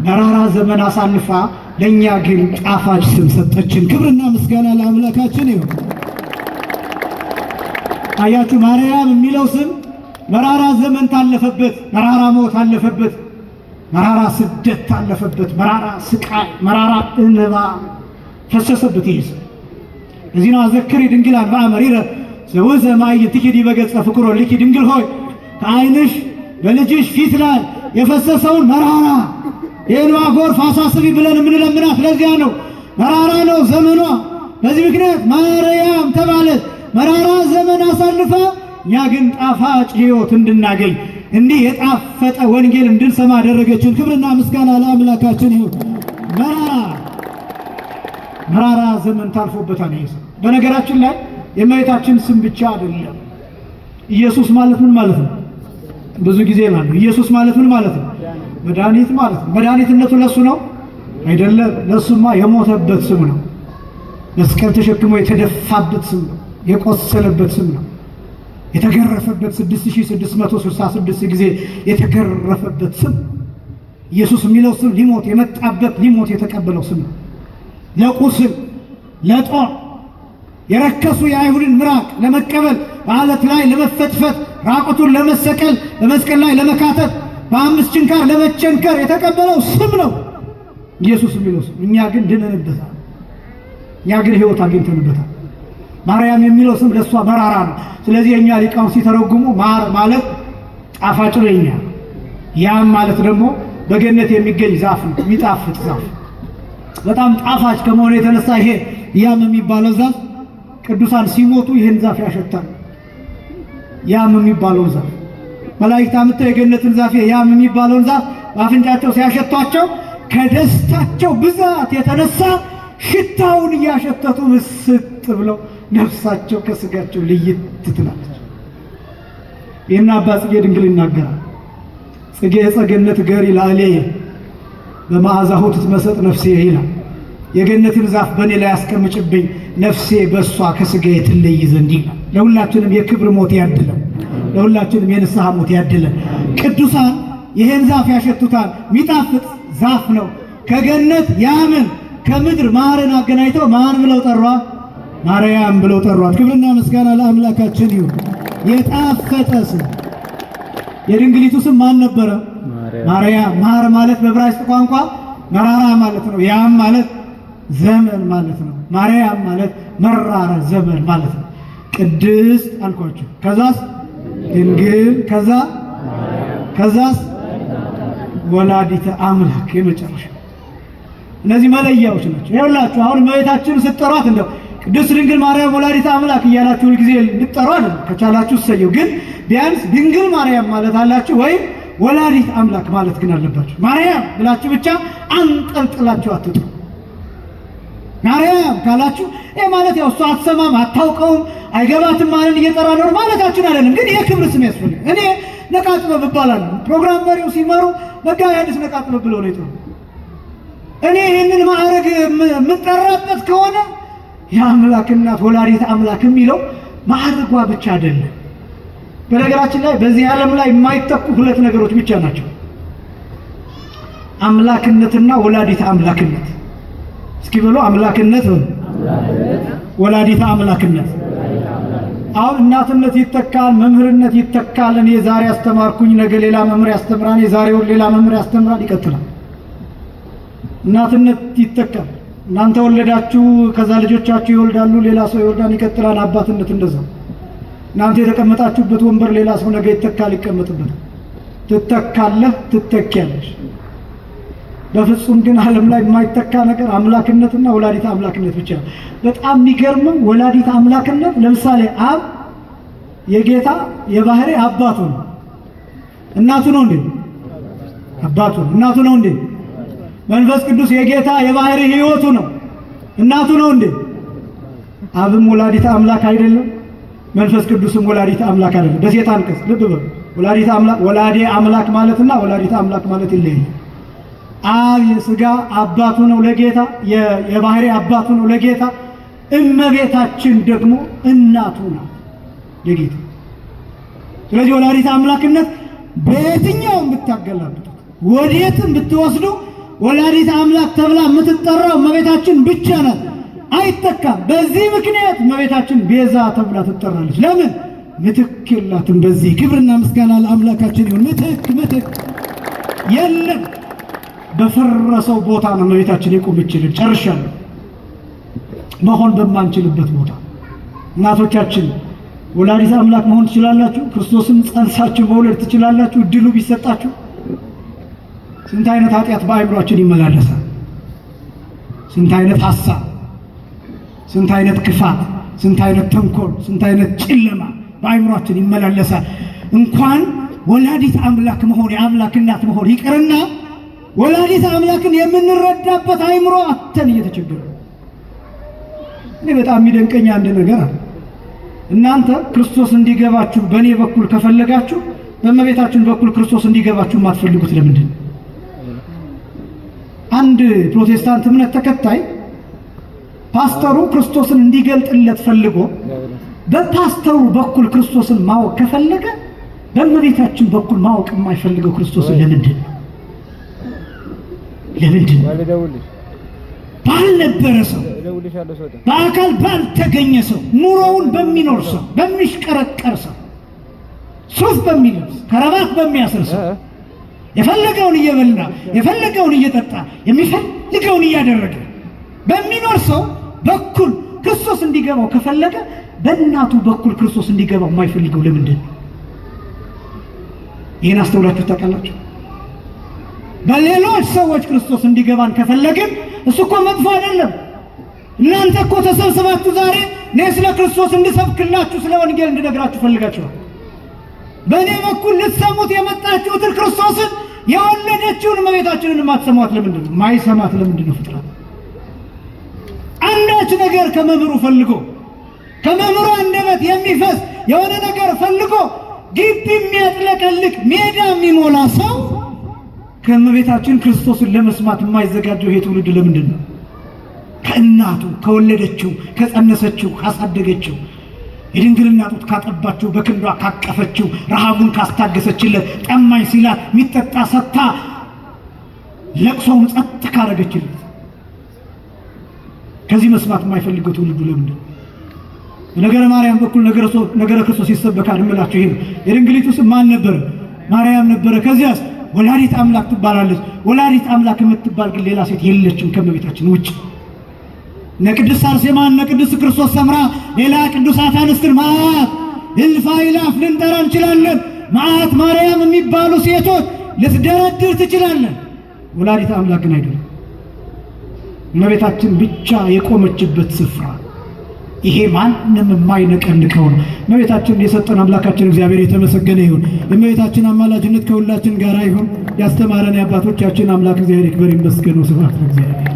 [SPEAKER 1] መራራ ዘመን አሳልፋ ለእኛ ግን ጣፋጭ ስም ሰጠችን። ክብርና ምስጋና ለአምላካችን ይሁን። አያችሁ፣ ማርያም የሚለው ስም መራራ ዘመን ታለፈበት፣ መራራ ሞት አለፈበት፣ መራራ ስደት ታለፈበት፣ መራራ ስቃይ፣ መራራ እንባ ፈሰሰበት ይህ ስም። እዚህ ነው አዘክሪ ድንግል አንብዓ መሪረ ዘውዘ ማዕይንትኪ ዲበ ገጸ ፍቁር ወልድኪ፣ ድንግል ሆይ ከዓይንሽ በልጅሽ ፊት ላይ የፈሰሰውን መራራ የእንባ ጎርፍ አሳስቢ ብለን የምንለምናት ለዚያ ነው። መራራ ነው ዘመኗ። በዚህ ምክንያት ማርያም ተባለች። መራራ ዘመን አሳልፋ እኛ ግን ጣፋጭ ሕይወት እንድናገኝ፣ እንዲህ የጣፈጠ ወንጌል እንድንሰማ አደረገችን። ክብርና ምስጋና ለአምላካችን ይሁን። መራራ መራራ ዘመን ታልፎበታል ይሄ ስም። በነገራችን ላይ የእመቤታችን ስም ብቻ አይደለም። ኢየሱስ ማለት ምን ማለት ነው? ብዙ ጊዜ እላለሁ። ኢየሱስ ማለት ምን ማለት ነው? መድኃኒት ማለት ነው። መድኃኒትነቱ ለሱ ነው አይደለም። ለሱማ የሞተበት ስም ነው። መስቀል ተሸክሞ የተደፋበት ስም ነው። የቆሰለበት ስም ነው። የተገረፈበት 6666 ጊዜ የተገረፈበት ስም ኢየሱስ የሚለው ስም ሊሞት የመጣበት ሊሞት የተቀበለው ስም ነው። ለቁስል ለጦር የረከሱ የአይሁድን ምራቅ ለመቀበል በዓለት ላይ ለመፈትፈት ራቁቱን ለመሰቀል በመስቀል ላይ ለመካተት በአምስት ችንካር ለመቸንከር የተቀበለው ስም ነው ኢየሱስ የሚለው ስም። እኛ ግን ድነንበታል። እኛ ግን ሕይወት አግኝተንበታል። ማርያም የሚለው ስም ለእሷ መራራ ነው። ስለዚህ የእኛ ሊቃውንት ሲተረጉሙ ማር ማለት ጣፋጭ ነው የኛ፣ ያም ማለት ደግሞ በገነት የሚገኝ ዛፍ ነው፣ የሚጣፍጥ ዛፍ በጣም ጣፋጭ ከመሆኑ የተነሳ ይሄ ያም የሚባለው ዛፍ ቅዱሳን ሲሞቱ ይህን ዛፍ ያሸታል። ያም የሚባለውን ዛፍ መላእክት አምጥተው የገነትን ዛፍ ያም የሚባለውን ዛፍ በአፍንጫቸው ሲያሸቷቸው ከደስታቸው ብዛት የተነሳ ሽታውን እያሸተቱ ምስጥ ብለው ነፍሳቸው ከስጋቸው ልይት ትላለች። ይህን አባ ጽጌ ድንግል ይናገራል። ጽጌ ዕፀ ገነት ገሪ ላዕሌየ በመዓዛሁ ትትመሰጥ ነፍሴ ይላል። የገነትን ዛፍ በእኔ ላይ አስቀምጭብኝ ነፍሴ በእሷ ከስጋዬ ትለይ ዘንድ ይላል። ለሁላችንም የክብር ሞት ያድለን። ለሁላችንም የንስሐ ሞት ያድለን። ቅዱሳን ይሄን ዛፍ ያሸቱታል። የሚጣፍጥ ዛፍ ነው። ከገነት ያምን ከምድር ማርን አገናኝተው ማን ብለው ጠሯት? ማርያም ብለው ጠሯት። ክብርና ምስጋና ለአምላካችን ይሁን። የጣፈጠ ስም። የድንግሊቱ ስም ማን ነበረ? ማርያም። ማር ማለት በዕብራይስጥ ቋንቋ መራራ ማለት ነው። ያም ማለት ዘመን ማለት ነው። ማርያም ማለት መራራ ዘመን ማለት ነው። ቅድስት አልኳችሁ። ከዛስ ድንግል፣ ከዛስ ወላዲተ አምላክ የመጨረሻ። እነዚህ መለያዎች ናቸው። ይኸውላችሁ አሁን እመቤታችን ስትጠሯት እንደው ቅድስት ድንግል ማርያም ወላዲተ አምላክ እያላችሁ ሁልጊዜ ልትጠሩ አይደለም። ከቻላችሁ እሰየው። ግን ቢያንስ ድንግል ማርያም ማለት አላችሁ ወይም ወላዲት አምላክ ማለት ግን አለባችሁ። ማርያም ብላችሁ ብቻ አንጠልጥላችሁ አትጥሩ። ማርያም ካላችሁ ይህ ማለት ያው እሷ አትሰማም፣ አታውቀውም፣ አይገባትም ማንን እየጠራ ነው ማለታችን አይደለም። ግን የክብር ስም ያስፈልግ። እኔ ነቃ ጥበብ እባላለሁ። ፕሮግራም መሪው ሲመሩ መጋቢ ሐዲስ ነቃ ጥበብ ብለው ነው የጠሩ። እኔ ይህንን ማዕረግ የምጠራበት ከሆነ የአምላክ እናት ወላዲተ አምላክ የሚለው ማዕረጓ ብቻ አይደለም። በነገራችን ላይ በዚህ ዓለም ላይ የማይተኩ ሁለት ነገሮች ብቻ ናቸው፣ አምላክነትና ወላዲተ አምላክነት። እስኪ በሉ አምላክነት፣ ወላዲተ አምላክነት። አሁን እናትነት ይተካል፣ መምህርነት ይተካል። እኔ ዛሬ አስተማርኩኝ፣ ነገ ሌላ መምህር ያስተምራል፣ የዛሬውን ሌላ መምህር ያስተምራል፣ ይቀጥላል። እናትነት ይተካል። እናንተ ወለዳችሁ፣ ከዛ ልጆቻችሁ ይወልዳሉ፣ ሌላ ሰው ይወልዳል፣ ይቀጥላል። አባትነት እንደዛ። እናንተ የተቀመጣችሁበት ወንበር ሌላ ሰው ነገ ይተካል፣ ይቀመጥበታል። ትተካለህ፣ ትተኪያለሽ። በፍጹም ግን ዓለም ላይ የማይተካ ነገር አምላክነትና ወላዲተ አምላክነት ብቻ ነው። በጣም የሚገርመው ወላዲተ አምላክነት፣ ለምሳሌ አብ የጌታ የባህሪ አባቱ ነው። እናቱ ነው እንዴ? አባቱ ነው። እናቱ ነው እንዴ? መንፈስ ቅዱስ የጌታ የባህሪ ሕይወቱ ነው። እናቱ ነው እንዴ? አብም ወላዲተ አምላክ አይደለም፣ መንፈስ ቅዱስም ወላዲተ አምላክ አይደለም። በሴት አንቀጽ ልብ በሉ። ወላዲተ አምላክ ወላዴ አምላክ ማለትና ወላዲተ አምላክ ማለት ይለያል። አብ የስጋ አባቱ ነው ለጌታ፣ የባህሪ አባቱ ነው ለጌታ። እመቤታችን ደግሞ እናቱ ናት ለጌታ። ስለዚህ ወላዲተ አምላክነት በየትኛውም ብታገላብጡት ወዴትም ብትወስዱ ወላዲተ አምላክ ተብላ የምትጠራው እመቤታችን ብቻ ናት፣ አይተካም። በዚህ ምክንያት እመቤታችን ቤዛ ተብላ ትጠራለች። ለምን? ምትክ የላትም። በዚህ ክብርና ምስጋና ለአምላካችን ይሁን። ምትክ ምትክ የለም። በፈረሰው ቦታ ነው እመቤታችን የቆመችልን። ጨርሻለሁ። መሆን በማንችልበት ቦታ እናቶቻችን ወላዲተ አምላክ መሆን ትችላላችሁ። ክርስቶስን ጸንሳችሁ መውለድ ትችላላችሁ፣ እድሉ ቢሰጣችሁ። ስንት አይነት ኃጢአት በአእምሯችን ይመላለሳል። ስንት አይነት ሐሳብ፣ ስንት አይነት ክፋት፣ ስንት አይነት ተንኮል፣ ስንት አይነት ጨለማ በአእምሯችን ይመላለሳል። እንኳን ወላዲተ አምላክ መሆን የአምላክ እናት መሆን ይቅርና ወላዲተ አምላክን የምንረዳበት አእምሮ አተን እየተቸገረ እኔ በጣም የሚደንቀኝ አንድ ነገር አለ። እናንተ ክርስቶስ እንዲገባችሁ በእኔ በኩል ከፈለጋችሁ በእመቤታችን በኩል ክርስቶስ እንዲገባችሁ የማትፈልጉት ለምንድን ነው? አንድ ፕሮቴስታንት እምነት ተከታይ ፓስተሩ ክርስቶስን እንዲገልጥለት ፈልጎ በፓስተሩ በኩል ክርስቶስን ማወቅ ከፈለገ በእመቤታችን በኩል ማወቅ የማይፈልገው ክርስቶስን ለምንድን ነው? ለምንድን ነው? ባልነበረ ሰው፣ በአካል ባልተገኘ ሰው፣ ኑሮውን በሚኖር ሰው፣ በሚሽቀረቀር ሰው፣ ሱፍ በሚለብስ፣ ከረባት በሚያስር ሰው፣ የፈለገውን እየበላ፣ የፈለገውን እየጠጣ፣ የሚፈልገውን እያደረገ በሚኖር ሰው በኩል ክርስቶስ እንዲገባው ከፈለገ በእናቱ በኩል ክርስቶስ እንዲገባው የማይፈልገው ለምንድን ነው? ይህን አስተውላችሁ ታውቃላችሁ? በሌሎች ሰዎች ክርስቶስ እንዲገባን ከፈለግን እሱ እኮ መጥፎ አይደለም። እናንተ እኮ ተሰብስባችሁ ዛሬ እኔ ስለ ክርስቶስ እንድሰብክላችሁ፣ ስለ ወንጌል እንድነግራችሁ ፈልጋችኋል። በእኔ በኩል ልትሰሙት የመጣችሁትን ክርስቶስን የወለደችውን እመቤታችንን የማትሰሟት ለምንድን ነው? ማይሰማት ለምንድን ነው? ፍጥረት አንዳች ነገር ከመምህሩ ፈልጎ፣ ከመምህሩ አንደበት የሚፈስ የሆነ ነገር ፈልጎ ግቢ የሚያጥለቀልቅ፣ ሜዳ የሚሞላ ሰው ከእመቤታችን ክርስቶስን ለመስማት የማይዘጋጀው ይሄ ትውልድ ለምንድን ነው? ከእናቱ፣ ከወለደችው፣ ከጸነሰችው፣ ካሳደገችው፣ የድንግልና ጡት ካጠባችው፣ በክንዷ ካቀፈችው፣ ረሃቡን ካስታገሰችለት፣ ጠማኝ ሲላት የሚጠጣ ሰጥታ ለቅሶውን ጸጥ ካረገችለት ከዚህ መስማት የማይፈልገው ትውልዱ ለምንድን ነው? በነገረ ማርያም በኩል ነገረ ክርስቶስ ይሰበካል እምላችሁ ይሄ ነው። የድንግሊቱ ስም ማን ነበረ? ማርያም ነበረ። ከዚያስ ወላዲት አምላክ ትባላለች። ወላዲት አምላክ የምትባል ግን ሌላ ሴት የለችም ከእመቤታችን ውጭ። እነ ቅድስት አርሴማ፣ እነ ቅድስት ክርስቶስ ሰምራ፣ ሌላ ቅዱሳት አንስትን መዓት እልፍ አእላፍ ልንጠራ እንችላለን። መዓት ማርያም የሚባሉ ሴቶች ልትደረድር ትችላለን። ወላዲት አምላክ ግን አይደለም። እመቤታችን ብቻ የቆመችበት ስፍራ ይሄ ማንም የማይነቀንቀው ነው። እመቤታችን የሰጠን አምላካችን እግዚአብሔር የተመሰገነ ይሁን። የእመቤታችን አማላጅነት ከሁላችን ጋር ይሁን። ያስተማረን የአባቶቻችን አምላክ እግዚአብሔር ይክበር ይመስገን። ስብሐት ለእግዚአብሔር።